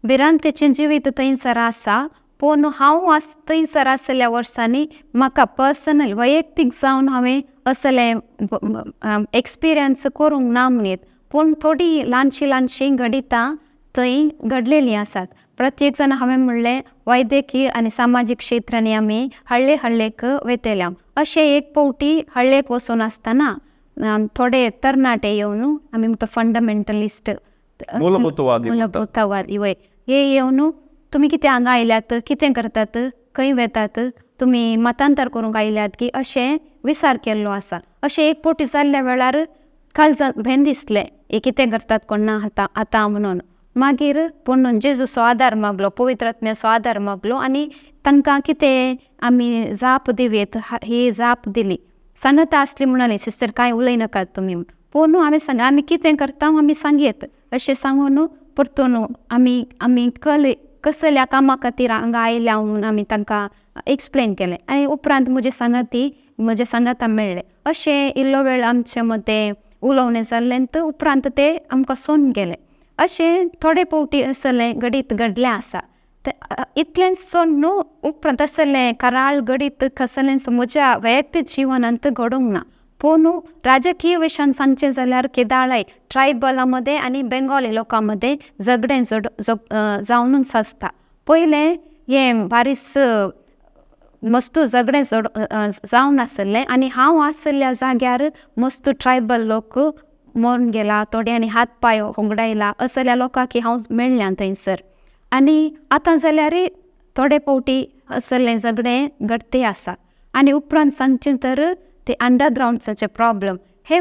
भिरांतेचें जिवीत थंयसर आसा, पूण हांव थंयसर आसल्या वर्सांनी म्हाका पर्सनल वैयक्तीक जावन हांवें असलें एक्सपिरियन्स करूंक ना म्हणयेत, पूण थोडीं ल्हानशीं ल्हानशीं घडितां थंय घडलेलीं आसात. प्रत्येक जाण हांवें म्हणलें वैद्यकीय आनी सामाजीक क्षेत्रांनी आमी हळ्ळे हळ्ळेक वेतल्या. अशें एक फावटी हळ्ळेक वचून आसतना थोडे तरणाटे येवन आमी म्हणटा फंडमेंटलिस्ट मूलभूतवादी वय हे येवन तुमी कितें हांगा आयल्यात, कितें करतात, खंय वेतात, तुमी मतांतर करूंक आयल्यात की अशें विचार केल्लो आसा. अशें एक फावटी जाल्ल्या वेळार काळजाक भेन दिसलें हे कितें करतात कोण ना आतां म्हणून. मागीर पूण जेजूचो आदार मागलो, पवित्र आत्म्याचो आदार मागलो आनी तांकां कितें आमी जाप दिवयेत ही जाप दिली. सांगता आसली म्हणाली सिस्टर कांय उलयनाकात तुमी, पूण हांवें सांग आमी कितें करता आमी सांगयेत अशें सांगून परतून आमी आमी कले कसल्या कामा खातीर हांगा आयल्या म्हणून आमी तांकां एक्सप्लेन केलें आनी उपरांत म्हजे सांगाती म्हजे सांगाता मेळ्ळे. अशें इल्लो वेळ आमचे मदें उलोवणें जाल्लें उपरांत ते आमकां सोडून गेले. अशें थोडे फावटी असलें घडीत घडलें आसा. इतलेंच सोडून न्हू उपरांत असलें कराळ घडीत कसलेंच म्हज्या वैयक्तीक जिवनांत घडूंक ना. पूण राजकीय विशयान सांगचें जाल्यार केदाळाय ट्रायबलां मदें आनी बेंगोली लोकां मदें झगडें जावनूच आसता. पयलें हें बारीस मस्तू झगडें जावन आसलें आनी हांव आसल्या जाग्यार मस्तू ट्रायबल लोक मरून गेला, थोड्यांनी हात पांय होगडायला असल्या लोकांक हांव मेळ्ळ्या थंयसर. आनी आतां जाल्यार थोडे फावटी असलें झगडें घडते आसा. आनी उपरांत सांगचें तर ते अंडरग्रावंड्साचे प्रॉब्लम हे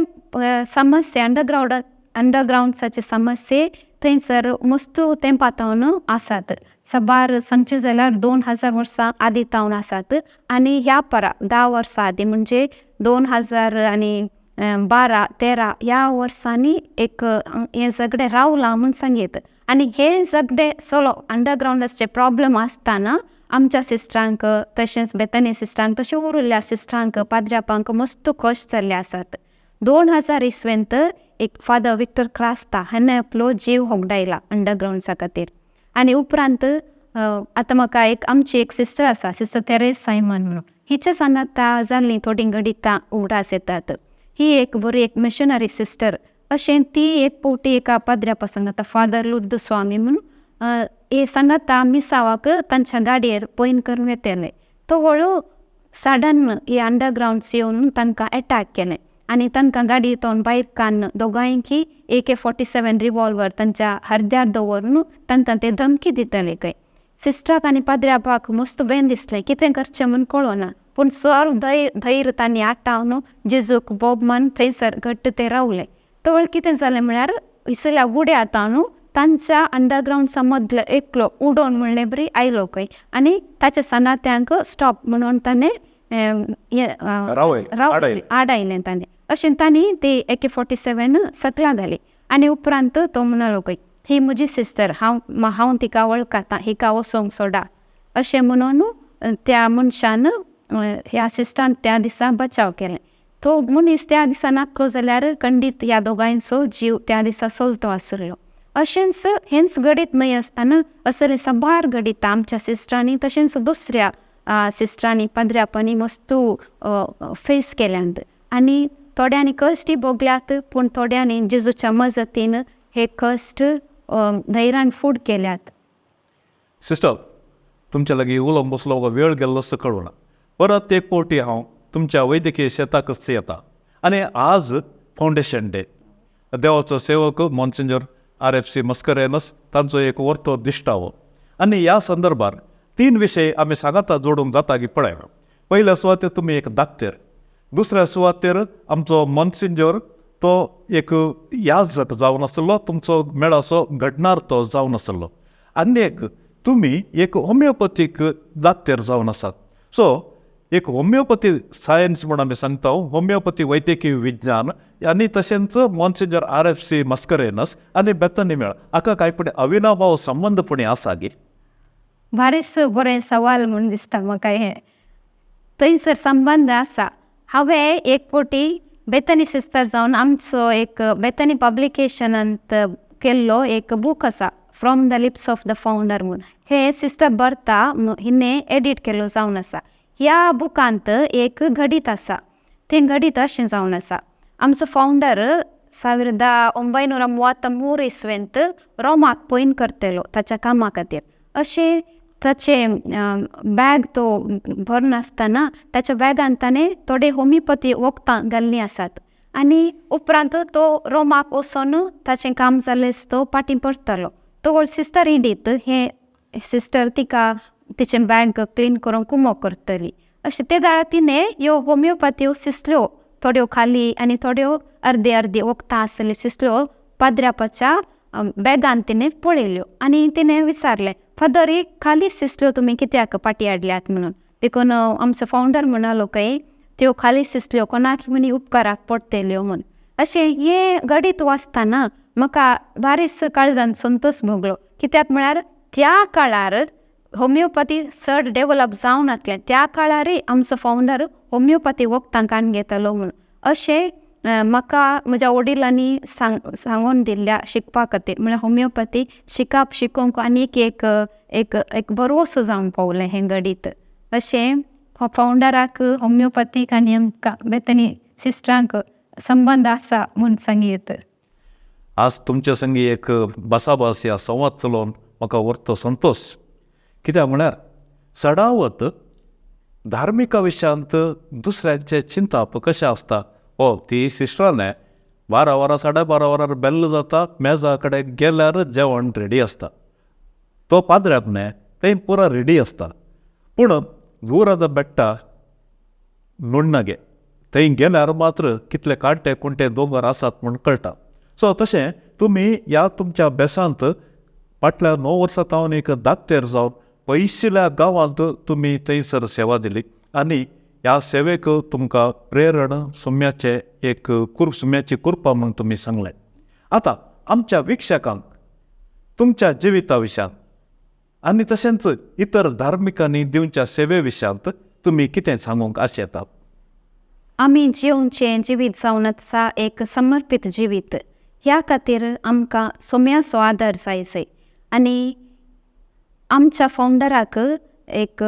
समस्या अंडरग्रावंड्साचे समस्ये थंयसर मस्तू तेंपा थावन आसात. साबार सांगचें जाल्यार 2000 वर्सां आदी थावन आसात आनी ह्या परा 10 वर्सां आदी म्हणजे 2012 13 ह्या वर्सांनी एक हें झगडें रावलां म्हूण सांगयेत. आनी हें झगडें सोलो अंडरग्रावंडाचे प्रॉब्लम आसतना आमच्या सिस्टरांक तशेंच बेतनी सिस्टरांक तशें उरिल्ल्या सिस्टरांक पाद्र्यापांक मस्त कश्ट जाल्ले आसात. 2000 इस्वेंत एक फादर विक्टर क्रास्ता हाणें आपलो जीव होगडायला अंडरग्रावंड्सा खातीर. आनी उपरांत आतां म्हाका एक आमची एक सिस्टर आसा, सिस्टर तेरेस सायमन म्हणून, हिच्या सांगाता जाल्लीं थोडीं घडितां उगडास येतात. ही एक बरी एक मिशनरी सिस्टर अशें ती एक फावटी एका पाद्र्यापा सांगाता फादर लुर्द स्वामी म्हणून हे सांगाता मिसावाक तांच्या गाडयेर पयन करून वेतले. तो वळू सडन हे अंडरग्रावंड्स येवन तांकां एटॅक केलें आनी तांकां गाडी तोंड भायर काडून दोगांयकी AK-47 revolver तांच्या हरद्यार दवरून तांकां ते धमकी दितले खंय. सिस्टराक आनी पाद्र्यापाक मस्त बेन दिसलें कितें करचें म्हूण कळना, पूण सर धैर्य तांणी आटावन जेजूक बोब मान थंयसर घट्ट ते रावले. तवळ कितें जालें म्हळ्यार इसल्या उड्या न्हू तांच्या अंडरग्रावंड्सा मदलो एकलो उडोवन म्हणले बरी आयलो खंय आनी ताच्या सांगात्यांक स्टॉप म्हणून ताणें आडायलें ताणें. अशें तांणी ती AK-47 सकला घाली आनी उपरांत तो म्हणालो खंय ही म्हजी सिस्टर, हांव हांव तिका वळखता, हिका वचोंक सोडा अशें म्हणून त्या मनशान ह्या सिस्टरान त्या दिसा बचाव केलें. तो मनीस त्या दिसा नासलो जाल्यार खंडीत ह्या दोगांयचो जीव त्या दिसा चलतो आसलो. अशेंच हेंच घडीत न्हय आसतना असलें साबार घडितां आमच्या सिस्टरांनी तशेंच दुसऱ्या सिस्टरांनी पाद्र्यापांनी मस्तू फेस केल्यांत आनी थोड्यांनी कश्टय भोगल्यात, पूण थोड्यांनी जेजूच्या मजतीन हे कश्ट धैर्यान फूड केल्यात. सिस्टर, तुमच्या लागीं उलोवंक बसलो वेळ गेल्लो असो कळना. परत एक फावटी हांव तुमच्या वैद्यकीय शेताकच येता. आनी आज फावंडेशन डे. देवाचो सेवक मॉन्सिंजोर RFC Mascarenhas तांचो एक वर्तो दिश्टावो. आनी ह्या संदर्भार तीन विशय आमी सांगाता जोडूंक जाता की पळय. पयल्या सुवातेर तुमी एक दाक्तेर, दुसऱ्या सुवातेर आमचो मॉन्सिंजोर तो एक याजक जावन आसलो, तुमचो मेळाचो घडणार तो जावन आसलो. आनी एक तुमी एक होमियोपथीक दाक्तेर जावन आसात. सो एक होमियोपथी सायन्स म्हूण आमी सांगता, होमियोपथी वैद्यकीय विज्ञान आनी तशेंच मॉन्सिंजोर RFC Mascarenhas आनी बेथनी मेळ हाका कांय पुणें अविनाभाव संबंद पुणें आसा गी? बारीस बरें सवाल म्हूण दिसता म्हाका हें. थंयसर संबंद आसा. हांवें एक फावटी बेथनी सिस्टर जावन आमचो एक बेथनी पब्लिकेशनांत केल्लो एक बूक आसा, from the lips of the founder म्हूण. हे सिस्टर बरता हिणें एडीट केल्लो जावन आसा. ह्या बुकांत एक घडीत आसा, तें घडीत अशें जावन आसा. आमचो फावंडर 1933 इस्वेंत रोमाक पयन करतलो ताच्या कामा खातीर. अशें ताचें बॅग तो भरून आसतना ताच्या बॅगान ताणें थोडे होमियोपथी वखदां घाल्लीं आसात आनी उपरांत तो रोमाक वचून ताचें काम जालेंच तो फाटीं परतलो. तो सिस्टर इडीत हें सिस्टर तिका तिचें बॅग क्लीन करूंक कुमोक करतली. अशें ते दाळा तिणें ह्यो होमियोपथी सिसल्यो थोड्यो खाली आनी थोड्यो अर्दे अर्दे वखदां आसल्यो सिसल्यो पाद्र्यापाच्या बॅगान तिणें पळयल्यो आनी तिणें विचारलें, फादर ही खाली सिसल्यो तुमी कित्याक फाटीं हाडल्यात म्हणून. देखून आमचो फावंडर म्हणालो खंय त्यो खाली सिसल्यो कोणाक म्हणी उपकाराक पडटल्यो म्हूण. अशें हें घडीत वाचतना म्हाका बारीस काळजान संतोश भोगलो. कित्याक म्हळ्यार त्या काळार होमियोपथी चड डेवलप जावनासलें, त्या काळारय आमचो फावंडर होमियोपथी वखदां काडून घेतालो म्हूण. अशें म्हाका म्हज्या वडिलांनी सांगून दिल्ल्या शिकपा खातीर, म्हळ्यार होमियोपथी शिकप शिकोवंक आनीक एक एक एक भरवंसो जावन पावलें हें घडीत. अशें फावंडराक होमियोपथीक आनी आमकां बेथनी सिस्टरांक संबंद आसा म्हूण सांगयेत. आज तुमच्या संगी एक भासाभास या संवाद चलोवन म्हाका व्हरतो संतोश. कित्याक म्हळ्यार चडावत धार्मिका विशयांत दुसऱ्यांचें चिंताप कशें आसता. हो ती सिस्टरान 12 वरां 12:30 वरां बेल्ल जाता, मेजा कडेन गेल्यार जेवण रेडी आसता. तो पाद्र्याप न्हय थंय पुरा रेडी आसता. पूण दूराद बेट्टा नुण्णगे थंय गेल्यार मात्र कितले कांटे कुंटे दोंगर आसात म्हूण कळटा. सो तशें तुमी ह्या तुमच्या बेसांत फाटल्या 9 वर्सां तावन एक दाक्तेर जावन पयशिल्ल्या गांवांत तुमी थंयसर सेवा दिली आनी ह्या सेवेक तुमकां प्रेरण सुम्याचें एक सुम्याची कृपा म्हूण तुमी सांगलें. आतां आमच्या वीक्षकांक तुमच्या जिविता विशयांत आनी तशेंच इतर धार्मिकांनी दिवच्या सेवे विशयांत तुमी कितें सांगूंक आशेतात? आमी जिवचें जिवीत जावन आसा एक समर्पीत जिवीत. ह्या खातीर आमकां सोम्याचो आदार जाय जाय आनी आमच्या फावंडराक एक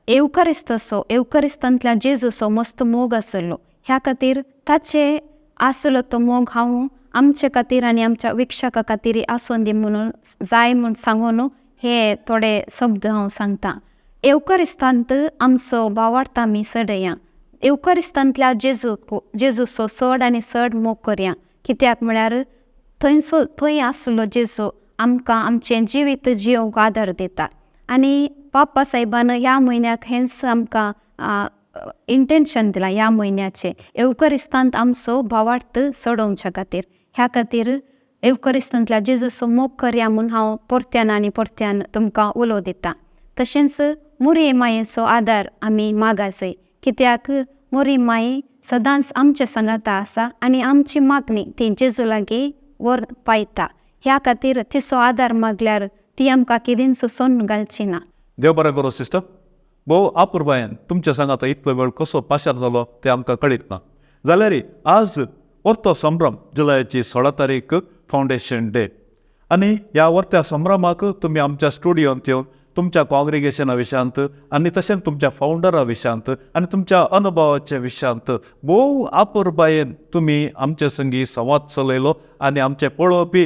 एवकरिस्ताचो एवकरिस्तांतल्या जेजूचो मस्त मोग आसलो. ह्या खातीर ताचे आसलो तो मोग हांव आमचे खातीर आनी आमच्या वीक्षका खातीर आसून दी म्हणून जाय म्हूण सांगून हे थोडे शब्द हांव सांगता. एवकरिस्तांत आमचो भावार्थ आमी चडया, एवकरिस्तांतल्या जेजूचो चड आनी चड मोग करया. कित्याक म्हळ्यार थंयसो थंय आसलो जेजू आमकां आमचें जिवीत जियोंक आदार दिता. आनी पापा सायबान ह्या म्हयन्याक हेंच आमकां इंटेन्शन दिलां ह्या म्हयन्याचें एवकरिस्तांत आमचो भावार्थ चडोवच्या खातीर. ह्या खातीर एवकरिस्तांतल्या जेजूचो मोग करया म्हूण हांव परत्यान आनी परत्यान तुमकां उलो दिता. तशेंच मुरी मायेचो आदार आमी मागासय, कित्याक मुरी माई सदांच आमच्या सांगाता आसा आनी आमची मागणी ती जेजू लागीं व्हर पायता. ह्या खातीर तिचो आदार मागल्यार ती आमकां कितेंच सोडून घालची ना. देव बरें करूं सिस्टर. भोव आपुरबायेन तुमच्या सांगाता इतलो वेळ कसो पाशार जालो तें आमकां कळीत ना. जाल्यार आज वर्तो संभ्रम जुलयाची 16 तारीख फावंडेशन डे आनी ह्या वर्त्या संभ्रमाक तुमी आमच्या स्टुडियोंत येवन तुमच्या कॉंग्रिगेशना विशयांत आनी तशेंच तुमच्या फावंडरा विशयांत आनी तुमच्या अनुभवाच्या विशयांत भोव आपुरबायेन तुमी आमचे संगी संवाद चलयलो आनी आमचे पळोवपी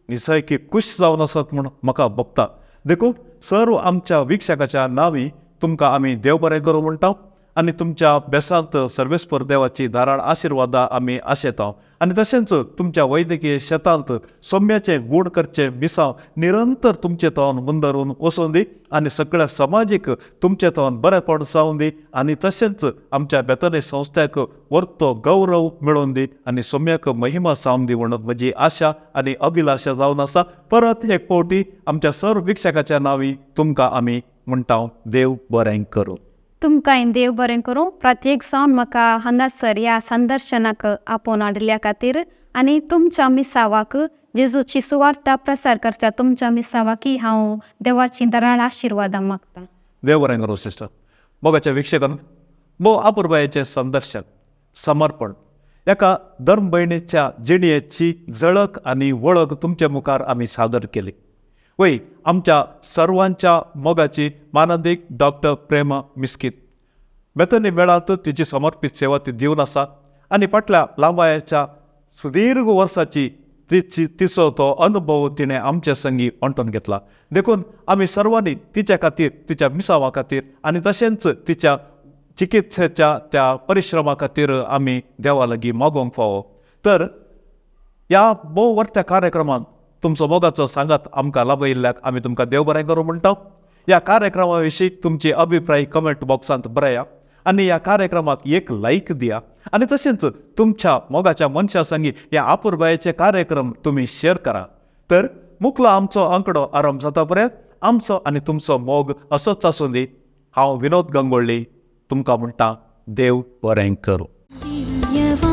निसायकी खूश जावन आसात म्हूण म्हाका भोगता. देखून सर्व आमच्या वीक्षकाच्या नांवी तुमकां आमी देव बरें करूं म्हणटा आनी तुमच्या बेसांत सर्वेस्पर देवाची धाराळ आशिर्वादा आमी आशेता आनी तशेंच तुमच्या वैद्यकीय शेतांत सोम्याचें गूण करचें मिसांव निरंतर तुमचे तवन मुंदरून वचूं दी आनी सगळ्या समाजीक तुमचे तवन बरेपण जावं दी आनी तशेंच आमच्या बेतनी संस्थेक वर्तो गौरव मेळोवन दी आनी सोम्याक महिमा जावन दी म्हणून म्हजी आशा आनी अभिलाशा जावन आसा. परत एक फावटी आमच्या सर्व वीक्षकाच्या नांवी तुमकां आमी म्हणटा देव बरें करूं. तुमकां देव बरें करूं. प्रत्येक जावन म्हाका हांगासर ह्या संदर्शनाक आपोवन हाडिल्ल्या खातीर आनी तुमच्या मिसावाक जेजूची सुवार्ता प्रसार करच्या तुमच्या मिसावाकी हांव देवाची दराळ आशिर्वादां मागता. देव बरें करूं सिस्टर. मोगाच्या वीक्षकान भोव आपुरबायेचें संदर्शन समर्पण एका धर्म भयणीच्या जिणेची झळक आनी वळख तुमचे मुखार आमी सादर केली. वय आमच्या सर्वांच्या मोगाची मानादीक डॉक्टर प्रेमा मिस्कीत बेतनी मेळांत तिची समर्पीत सेवा ती दिवन आसा आनी फाटल्या लांबायेच्या सुदीर्घ वर्साची तिची तिचो तो अनुभव तिणें आमचे संगी वांटून घेतला. देखून आमी सर्वांनी तिच्या खातीर तिच्या मिसावा खातीर आनी तशेंच तिच्या चिकित्सेच्या त्या परिश्रमा खातीर आमी देवा लागीं मागोवंक फावो. तर ह्या भोव वर्त्या कार्यक्रमांत तुमचो मोगाचो सांगात आमकां लाभयिल्ल्याक आमी तुमकां देव बरें करूं म्हणटा. ह्या कार्यक्रमा विशीं तुमची अभिप्राय कमेंट बॉक्सांत बरया आनी ह्या कार्यक्रमाक एक लायक दिया आनी तशेंच तुमच्या मोगाच्या मनशा संगी ह्या आपुरबायेचे कार्यक्रम तुमी शेअर करा. तर मुखलो आमचो आंकडो आरंभ जाता पर्यंत आमचो आनी तुमचो मोग असोच आसूं दी. हांव विनोद गंगोळ्ळी तुमकां म्हणटा देव बरें करूं. दिव्यवाणी.